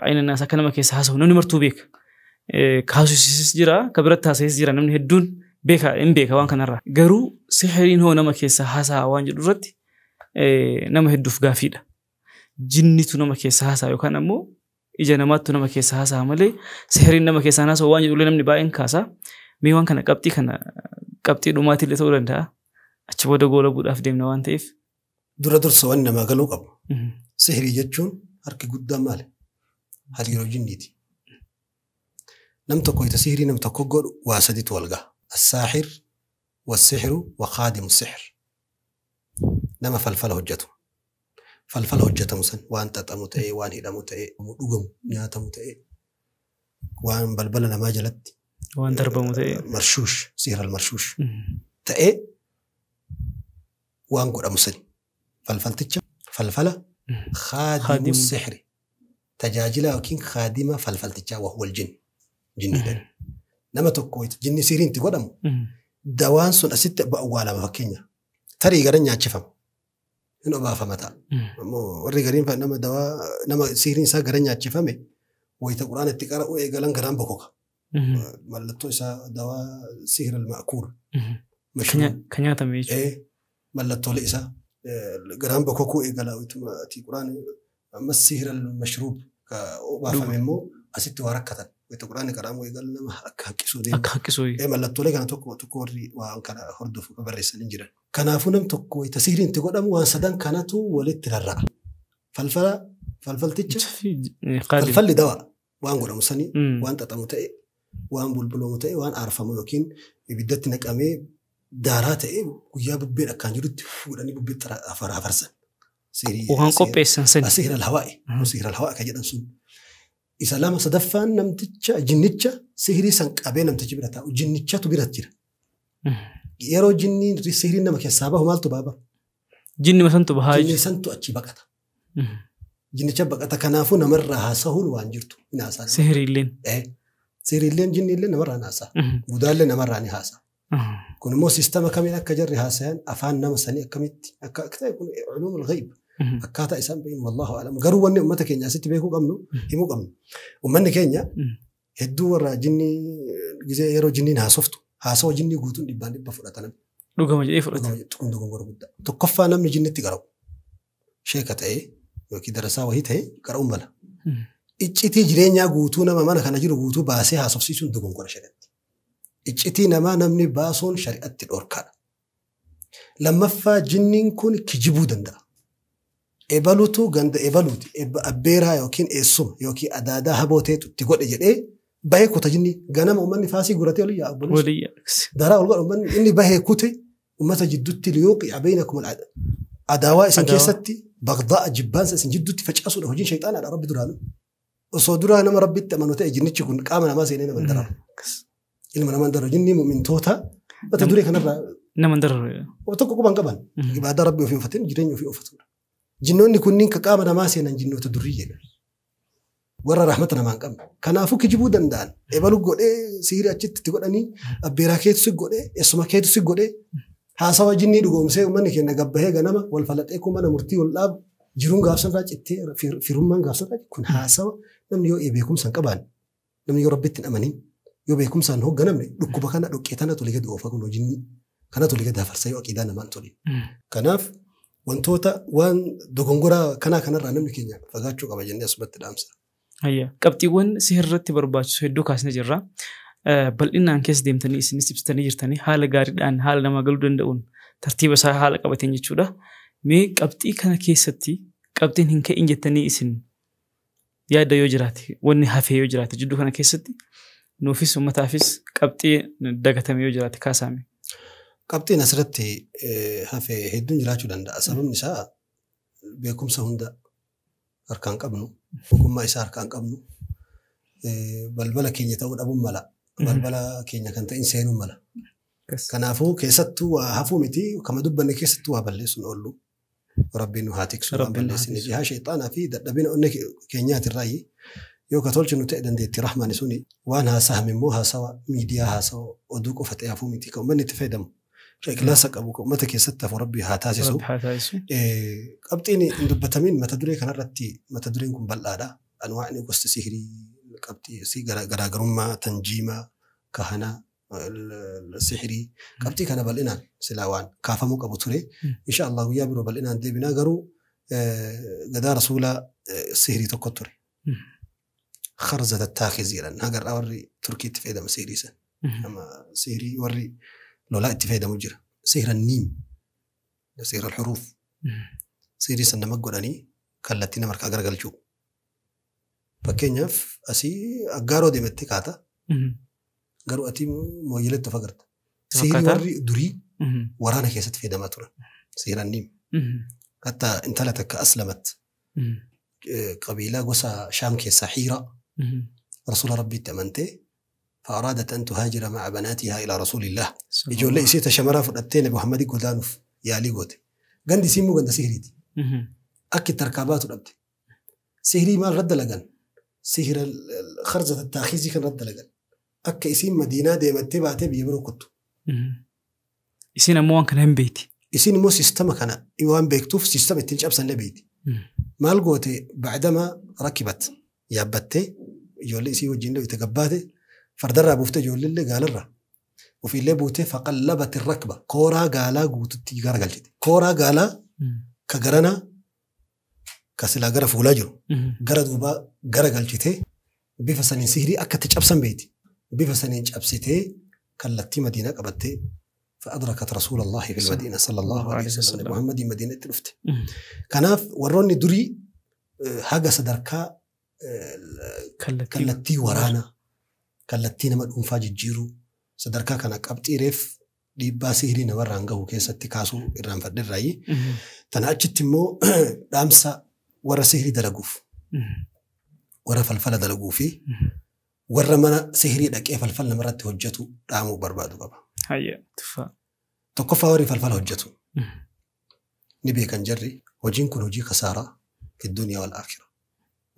ayina akka nama keessa haasawu namni martuu beeka. Kaasuusis jira ka biratti haasa'es jira namni hedduun beeka hin beeka waan kanarraa. Garuu sihiriin hoo nama keessa haasa'a waan jedhu irratti nama hedduuf gaafiidha. Jinnitu nama keessa haasa'a yookaan ammoo ija namaattu nama keessa haasa'a malee sihiriin nama keessa haasa'u waan jedhullee namni baay'een kaasa. Mee waan kana qabxii dhumaatiillee ta'uu danda'a. Achi booda goola bu'uudhaaf deemna waan ta'eef. Dura dursa waan namaa galuu qabu. Sihirii jechuun harki guddaan maali? Hariiroo jinniiti. Nam tokko ita sihirii nam tokko godhu waa sadiitu wal gaha. As-saaxir, was-sihru, wa khaadimu sihr. Nama falfala hojjetu. Falfala hojjetamu san waan xaxamu ta'ee, waan hidhamu ta'ee, dhugamu, nyaatamu ta'ee, waan balbala namaa jalatti waan darbamu ta'ee marshuush, sihir al-marshuush ta'ee waan godhamu sani. Falfalticha falfala khaadimu sihri tajaajila yookiin khaadima falfaltichaa wa huwa al-jinn jinniidhaan. Nama tokko jinni sihriin itti godhamu dawaan sun asitti awwaalama fakkeenya. Tarii gara nyaachifama. Hin obaafama ta'a. Ammoo warri gariin nama dawaa nama sihriin isaa gara nyaachifame wayita quraana itti qara'u eegalan garaan bokoka. Mallattoo isaa dawaa sihir al-ma'kuul. Kan nyaatame jechuudha. Mallattoolee isaa garaan bokokuu eegala wayituma ati quraana ammas sihir al-mashruub ka obaafame immoo asitti waa rakkatan. Wayita quraanni qara'amu eegalan nama akka haqqisuu deema. Akka haqqisuu. Mallattoolee kana tokko tokko warri waan kana hordofu barreessanii jiran. Kanaafuu nam tokko wayita sihriin itti godhamu waan sadan kanatu walitti rarra'a. Falfala falfalticha falfalli dawaa waan godhamu sanii waan xaxamu ta'e waan bulbulamu ta'e waan aarfamu yookiin ibiddatti naqamee daaraa ta'e guyyaa bubbeen akkaan jirutti fuudhanii bubbeetti afarsan. Waan qopheessan sani. Sihir al-hawaa'i. Sihir al-hawaa'i kan jedhan sun. Isa lama sadaffaan namticha jinnicha sihirii san qabee namtichi bira taa'u jinnichatu bira jira. Yeroo jinniin sihiriin nama keessaa bahu maaltu baaba? Jinni santu bahaa Jinni santu achi baqata. Jinnicha baqata kanaafuu namarraa haasahuun waan jirtu hin haasaa. Sihiriilleen. Sihiriilleen jinniillee namarraa ni haasa'a. Budaallee namarraa ni haasa'a. Kun immoo siistama kamiin akka jarri haasayan afaan nama sanii akkamitti akka ta'e kun culuumul ghayb. Akkaataa isaan beeknu wallahu alam. Garuu wanni uummata keenya asitti beekuu qabnu himuu qabnu. Uummanni keenya hedduu warra jinnii gizee yeroo jinniin haasoftu haasawa jinnii guutuun 100% fudhatan. Dhugama jedhee fudhata. Kun dogongora guddaa. Tokkoffaa namni jinnitti qara'u sheeka ta'ee yookiin darasaa wayii ta'ee qara'uun mala. Iccitii jireenyaa guutuu nama mana kana jiru guutuu baasee haasofsiisuun dogongora shari'atti. Iccitii namaa namni baasuun shari'atti dhorkaadha. Lammaffaa jinniin kun kijibuu danda'a. Ebalutu ganda ebaluuti. Abbeeraa yookiin eessuma yookiin adaadaa haboo ta'etu itti godhe jedhee Bahee kuta jinni ganama uummanni faasii guratee olii yaa obboleessu. Daraa ol godha uummanni inni bahee kute uummata jidduutti liyuuqi'a baynakum adaawaa isin keessatti bagdaa jibbaansa isin jidduutti facaasuudha hojiin shayxaanaadha rabbi duraanu. Osoo duraa nama rabbitti amanu ta'e jinnichi kun qaama namaa seenee nama hin dararu. Ilma namaa hin dararu jinni mu'mintoota mata duree kanarraa. Nama hin dararu. Tokko quban qaban. Ibaadaa rabbi ofii uffateen jireenya ofii uffatudha. Jinnoonni kunniin ka qaama namaa seenan jinnoota durriyyee. Warra rahmata namaa hin qabne. Kanaafuu kijibuu danda'an. Ebalu godhee sihirii achitti itti godhanii abbeeraa keetu si godhee eessuma keetu si godhee haasawa jinnii dhugoomsee uummanni keenya gabbahee ganama wal falaxee kun mana murtii wal dhaabu jiruun gaafsanirraa cittee firummaan gaafsanirraa kun haasawa namni yoo beekumsa hin qabaanne namni yoo rabbitti hin amanin yoo beekumsaan hin hoogganamne dhukkuba kana dhoqqee tana tole gadi oofa kun hojiin kana tole gadi hafarsa yoo aqiidaa namaan tole. Kanaaf wantoota waan dogongoraa kanaa kanarraa namni keenya fagaachuu qaba jennee asumatti dhaamsa. Qabxiiwwan sihirratti barbaachisu hedduu kaasnee jirra. Bal'inaan keessa deemtanii isinis ibsitanii jirtanii haala gaariidhaan haala namaa galuu danda'uun tartiiba isaa haala qabateen jechuudha. Mee qabxii kana keessatti qabxiin hin ka'in jettanii isin yaadda yoo jiraate wanni hafee yoo jiraate jidduu kana keessatti nuufis uummataafis qabxii dagatame yoo jiraate kaasame. Qabxiin asirratti hafee hedduun jiraachuu danda'a. Sababni isaa beekumsa hunda harkaan qabnu, ogummaa isaa harkaan qabnu, balbala keenya ta'uu dhabuun mala. Balbala keenya kan ta'in seenuun mala. Kanaafuu keessattuu waa hafuu miti kama dubbanne keessattuu waa balleessuun oollu. Rabbiin nu haa tiksu waan balleessine. Jihaa shayxaanaa fi dadhabina onnee keenyaatirraayi yoo ka tolchinu ta'e dandeettii rahmaan suni waan haasa'ame immoo haasawa miidiyaa haasawa oduu qofa ta'e hafuu miti kan uummanni itti fayyadamu. Ikhlaasa qabu kan uummata keessatti hafu rabbi haa taasisu. Qabxiin hin dubbatamin mata duree kanarratti mata dureen kun bal'aadha. Anwaa'ni gosti sihirii qabxii garaagarummaa tanjiimaa kahanaa sihirii qabxii kana bal'inaan silaa waan kaafamuu qabu ture. Insha Allah guyyaa biroo bal'inaan deebinaa garuu gadaa rasuulaa sihirii tokko ture. Kharzata taakiz jedhan hagarraa warri Turkiitti fayyadama sihirii san. Sihirii warri lolaa itti fayyadamu jira. Sihira niim, sihira alxuruuf. Sihirii san nama godhanii kallattii nama harkaa garagalchuu. Fakkeenyaaf asii aggaaroo deemattee kaata. Garuu ati mooyyeeletti of agarta. Sihirii warri durii waraana keessatti fayyadamaa turan. Sihira niim. Hatta intala takka aslamat qabiilaa gosa Shaam keessaa Hiira rasuula rabbiitti amantee فأرادت أن تهاجر مع بناتها إلى رسول الله. يجول لي سيتا شمرا فدتين أبو محمد قدانوف يا لي قوتي. غندي سيمو غند سهريتي. أكي تركابات ربتي. سهري ما رد لغن. سهر خرزة التاخيزي كان رد لغن. أكي اسم مدينة ديمتي باتي بيبرو كتو. إسين موان كان هم بيتي. إسين مو سيستم كان إيوان بيكتوف سيستم التنش أبسن لبيتي. مال قوتي بعدما ركبت يابتي يجول لي سي وجين له يتقباتي فردرا بوفته جولله قالرا وفي اللي بوته فقلبت الركبة كورا قالا قوتتي غرغلت كورا قالا كغرنا كسلا غرا فولاجرو غرا دوبا غرغلته بفسنين سهري اكت جبسن بيتي بفسنين جبسته كلتي مدينة قبته فأدركت رسول الله في المدينة صلى الله عليه وسلم محمد مدينة رفته كناف وروني دري حاجة صدركا كلتي ورانا kallattii nama dhuunfaa jijjiiruu sadarkaa kana qabxii reef dhiibbaa sihirii namarraan gahu keessatti kaasuu irraanfadherraayi. Tana achitti immoo dhaamsa warra sihirii dalaguuf warra falfala dalaguu fi warra mana sihirii dhaqee falfala namarratti hojjetu dhaamuu barbaadu qaba. Tokkoffaa warri falfala hojjetu ni beekan jarri hojiin kun hojii kasaaraa fi duniyaa wal aakhira.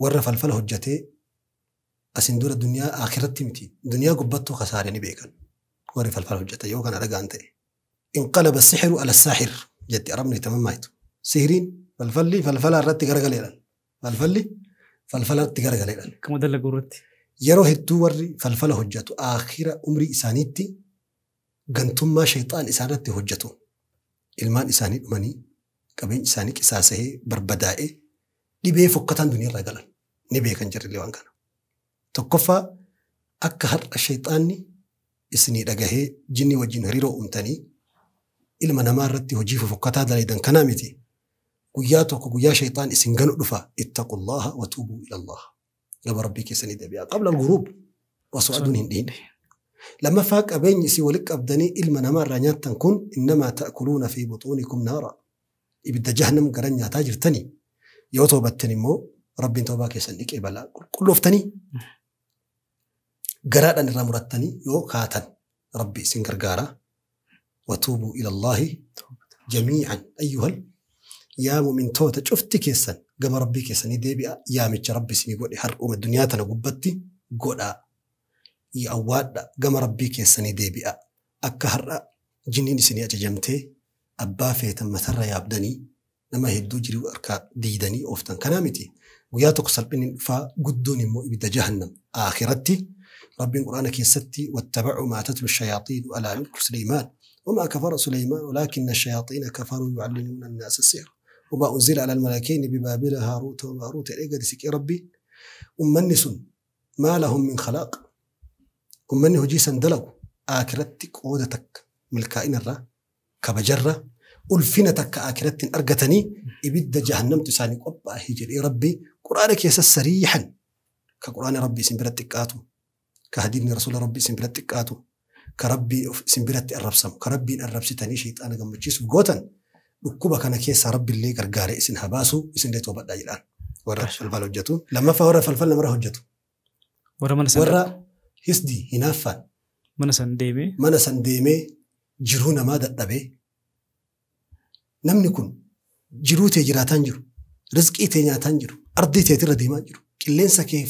Warra falfala hojjetee asin dura duniyaa akhiratti miti duniyaa gubbattuu kasaaree ni beekan warri falfala hojjeta yoo kana dhagaan ta'e. Inqalaba sihiru ala saahir jetti arabni tamammaaytu. Sihiriin falfalli falfala irratti garagaleedhaan. Falfalli falfala irratti garagaleedhaan. Akkuma dalagu irratti. Yeroo hedduu warri falfala hojjetu akhira umrii isaaniitti gantummaa shayxaan isaanirratti hojjetu. Ilmaan isaanii dhumanii qabeenyi isaanii qisaasa'ee barbadaa'ee dhibee fokkataan duniyaa irraa galan ni beekan jirrillee waan kana. Tokkoffaa akka har'a shayxaanni isinii dhagahee jinni wajjin hariiroo uumtanii ilma namaa irratti hojii fofokkataa dalagan kanaa miti. Guyyaa tokko guyyaa shayxaan isin ganu dhufa ittaqullaha wa tuubuu ila Allah. Gama rabbii keessanii deebi'aa. Qabla al-ghuruub. Osoo aduun hin dhiine. Lammaffaa qabeenyi isin walitti qabdanii ilma namaarraa nyaattan kun innamaa ta'kuluuna fi buxuunikum naara. Ibidda jahannam gara nyaataa jirtanii yoo toobattan immoo Rabbiin toobaa keessan dhiqee balaa qulqullooftanii garaadhaan irraa murattanii yoo kaatan Rabbi isin gargaara. Watuubuu ilallaahi jamii'an ayyuhal yaa mu'mintoota cufti keessan gama Rabbii keessanii deebi'a yaamicha Rabbi isinii godhe har'uma duniyaa tana gubbatti godhaa. Awwaadha gama Rabbii keessanii deebi'a. Akka har'a jinniin isinii ajajamtee abbaa feetan matarra yaabdanii nama hedduu jiruu harkaa diidanii ooftan. Kanaa miti guyyaa tokko salphinni dhufaa guddoon immoo ibidda jahannam. Akhiratti Rabbiin Qur'aana keessatti wattabacuu maa tatlu shayaaxiinu alaa mulki Suleymaan wamaa kafara Suleymaan walaakinna shayaaxiina kafaruu yucallimuuna annaasa sihra wamaa unzila alal malakayni bibaabila haaruuta wamaaruuta jedhee gadi siqee Rabbiin ummanni sun maa lahum min khalaaq ummanni hojii san dalagu akiratti qooda takka milkaa'inarra kabajarra ulfina takka akiratti hin argatanii ibidda jahannamtu isaanii qophaa'e jedhee Rabbi Qur'aana keessa sariixan ka Qur'aana Rabbi isin biratti xiqqaatu ka hadiisni Rasuula Rabbi isin biratti xiqqaatu ka Rabbi isin biratti arrabsamu ka Rabbiin arrabsitanii shayxaana gammachiisuuf gootan dhukkuba kana keessaa Rabbi illee gargaaree isin habaasu isin illee toobadhaa jedhaan warra falfala hojjetu. Lammaffaa warra falfala namarra hojjetu. Warra hisdii hinaaffaan. Mana san deemee. Mana san deemee jiruu namaa dadhabee namni kun jiruu tee jiraataan jiru, rizqii tee nyaataan jiru, ardii teetirra deemaa jiru, qilleensa kee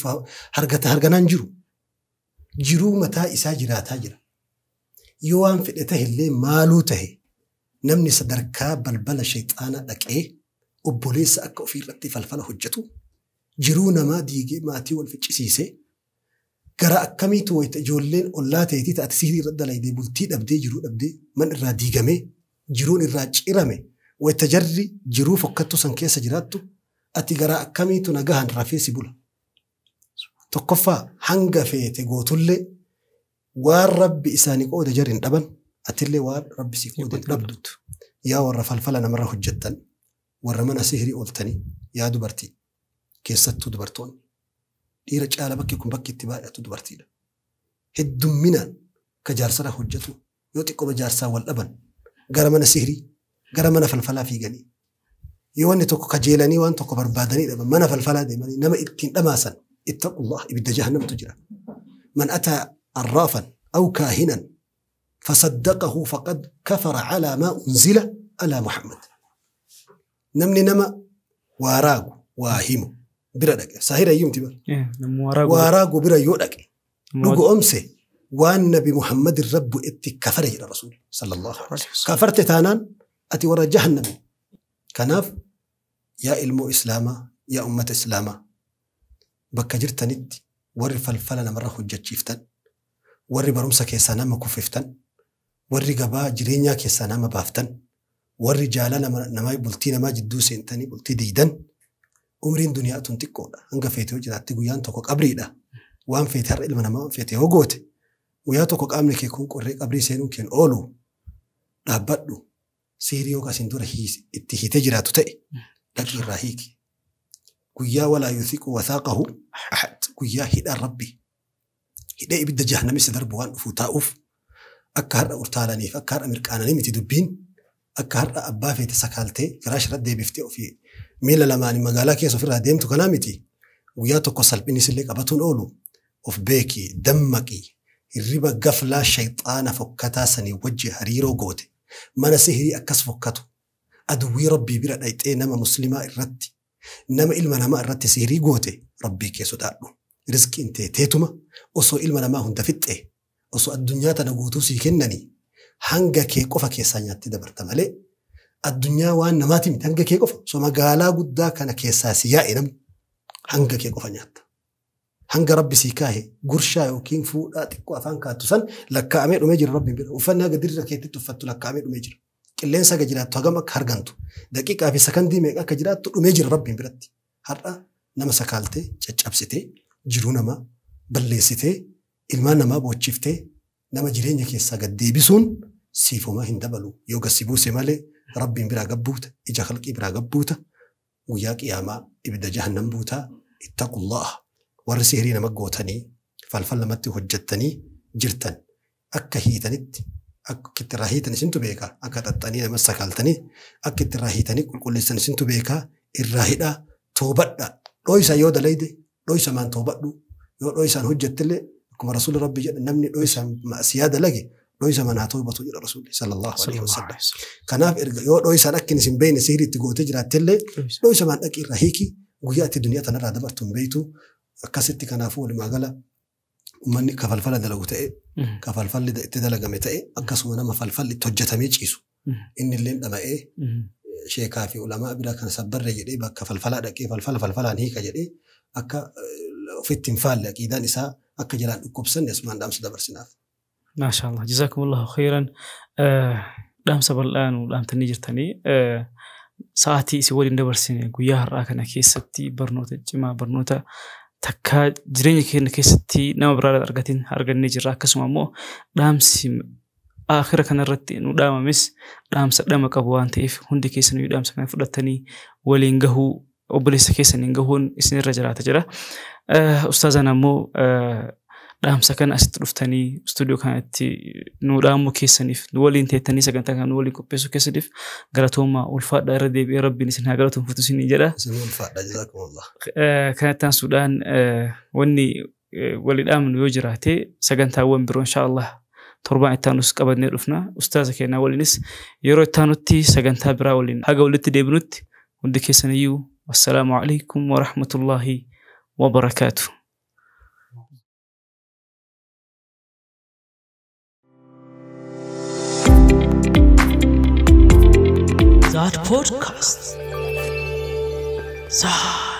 harganaan jiru, jiruu mataa isaa jiraataa jira. Yoo waan fedhe tahe maaluu tahe namni sadarkaa balbala shayxaanaa dhaqee obboleessa akka ofiirratti falfala hojjetu jiruu namaa diigee maatii wal ficcisiisee gara akkamiitu wayita ijoolleen ollaa ta'eetii ta'ate sihrii irra dalaydee bultii dhabdee jiruu dhabdee man irraa diigamee jiruun irraa cirame wayita jarri jiruu fokkattu san keessa jiraattu ati gara akkamiitu nagahan rafee si bula. Tokkoffaa hanga feete gootullee waan Rabbi isaanii qooda jarri hin dhaban atillee waan Rabbi si qooda hin dhabdu. Yaa warra falfala namarra hojjettan warra mana sihrii ooltanii yaa dubartii keessattuu dubartoonni. Dhiira caala bakki kun bakki itti baay'atu dubartiidha. Heddumminaan ka jaarsarra hojjetu yoo xiqqooma jaarsaa wal dhaban gara mana sihrii gara mana falfalaa fiiganii yoo wanni tokko kajeelanii waan tokko barbaadanii dhaban mana falfalaa deemanii nama ittiin dhamaasan ittaqullah ibidda jahannamtu jira. Man ataa arraafan aw kaahinan fasaddaqahu faqad kafara calaa maa unzila alaa Muhammad. Namni nama waa raagu waa himu bira dhaqe saahira iyyuu miti bara. Waaraagu bira yoo dhaqe dhugu omse waan nabi Muhammad irra bu'etti kafare jedha Rasuul sallallahu alaihi wasallam. Kafarte taanaan ati warra jahannami. Kanaaf yaa ilmoo Islaamaa yaa ummata Islaamaa bakka jirtanitti warri falfala namarra hojjechiiftan warri barumsa keessaa nama kuffiftan warri gabaa jireenyaa keessaa nama baaftan warri jaalala namaa bultii namaa jidduu seentanii bultii diidan umriin duniyaa tun xiqqoodha. Hanga feete yoo jiraatte guyyaan tokko qabriidha. Waan feete har'a ilma namaa waan feete yoo goote guyyaa tokko qaamni kee kun qorree qabrii seenuun keen oolu dhaabbadhu sihrii yoo kasiin dura itti hiitee jiraatu ta'e dhaqii irraa hiiki. Guyyaa walaa yuthiqu wathaaqahu ahad guyyaa hidhaan Rabbi hidhee ibidda jahannamii si darbu waan dhufuu taa'uuf akka har'a urtaalaniif akka har'a mirqaananii miti dubbiin akka har'a abbaa feete sakaaltee firaash irra deebiftee ofii miila lamaanii magaalaa keessa ofirraa deemtu kanaa miti guyyaa tokko salphinnis illee qabatuun oolu of beeki dammaqii hirriba gaflaa shayxaana fokkataa sanii wajji hariiroo goote mana sihrii akkas fokkatu aduwwii Rabbii bira dhayxee nama muslimaa irratti nama ilma namaa irratti sihrii goote Rabbii kee sodaadhu. Rizqiin tee teetuma osoo ilma namaa hunda fixxee osoo addunyaa tana guutuu sii kennanii hanga kee qofa keessaa nyaattee dabarta malee addunyaa waan namaati miti hanga kee qofa osoo magaalaa guddaa kana keessaa si yaa'e namni hanga kee qofa nyaatta. Hanga Rabbi sii kaahe gurshaa yookiin fuudhaa xiqqoo afaan kaattu san lakkaa'amee dhumee jira Rabbiin bira. Uffannaa gadirra keetti uffattu lakkaa'amee dhumee jira. Qilleensa aga jiraattu hagam akka hargantu daqiiqaa fi sakandii meeqa akka jiraattu dhumee jira Rabbiin biratti. Har'a nama sakaaltee caccabsitee jiruu namaa balleessitee ilmaan namaa boochiftee nama jireenya keessaa gad deebisuun siifomaa hin dabalu. Yoo gad si buuse malee Rabbiin biraa gabbuuta ija khalqii biraa gabbuuta guyyaa qiyaamaa ibidda jahannam buutaa ittaqullaah. Warri sihrii nama gootanii Falfala namatti hojjettanii jirtan akka hiitanitti akka itti irraa hiitan isintu beeka, akka xaxxanii nama sakaaltanii akka itti irraa hiitanii qulqulleessan isintu beeka. Irraa hidhaa, toobadha. Dhooysa yoo dalayde dhooysa maan toobadhu, yoo dhooysaan hojjettillee akkuma rasuulli rabbi jedhe namni dhooysaan ma'asiyaa dalage dhooysa maan haa toobatu jedha rasuulli sallallahu alaihi wasallam. Kanaaf erga yoo dhooysaan akka isin beekne sihrii itti gootee jiraattellee dhooysa maan dhaqi irraa hiiki, guyyaa itti duniyaa tanarraa dabartu hin beektu. Akkasitti kanaafuu walumaa gala uummanni ka falfala dalagu ta'e, ka falfalli itti dalagame ta'e, akkasuma nama falfalli itti hojjetamee ciisu inni illee dhama'ee sheekaa fi ulamaa bira kan sabbarre jedhee bakka falfalaa dhaqee falfala falfalaan hiika jedhee akka ofitti hin faalle aqiidaan isaa akka jalaan dhukkubsanne asumaan dhaamsa dabarsinaaf. Maashaallah, jazaakumullahu khairan. Dhaamsa bal'aa nu dhaamtanii jirtanii. Sa'aatii isin waliin dabarsine guyyaa har'aa kana keessatti barnoota cimaa, barnoota takkaa jireenya keenya keessatti nama biraa argatin argannee jirra. Akkasuma immoo dhaamsi aakhira kanarratti nu dhaamames dhaamsa dhama qabu waan ta'eef hundi keessaniyyuu dhaamsa kana fudhattanii waliin gahuu, obboleessa keessaniin gahuun isinirra jiraata jedha. Ustaazaan ammoo dhaamsa kana asitti dhuftanii istuudiyoo kanatti nu dhaamuu keessaniif, nu waliin teettanii sagantaa kana nu waliin qopheessuu keessaniif galatoomaa, ulfaadhaa. Irra deebi'ee rabbiin isin haa galatoomfatu isinii jedha. Isin ulfaadha, jazaakumullah. Kanatti aansuudhaan wanni walii dhaamnu yoo jiraate sagantaawwan biroo inshaallah torbaan itti aanus qabannee dhufna. Ustaaza keenyaa waliinis yeroo itti aanutti sagantaa biraa waliin haga walitti deebinutti hundi keessaniyyuu wassalaamu alaikum wa rahmatullaahi wa barakaatuh. That podcast. Zad.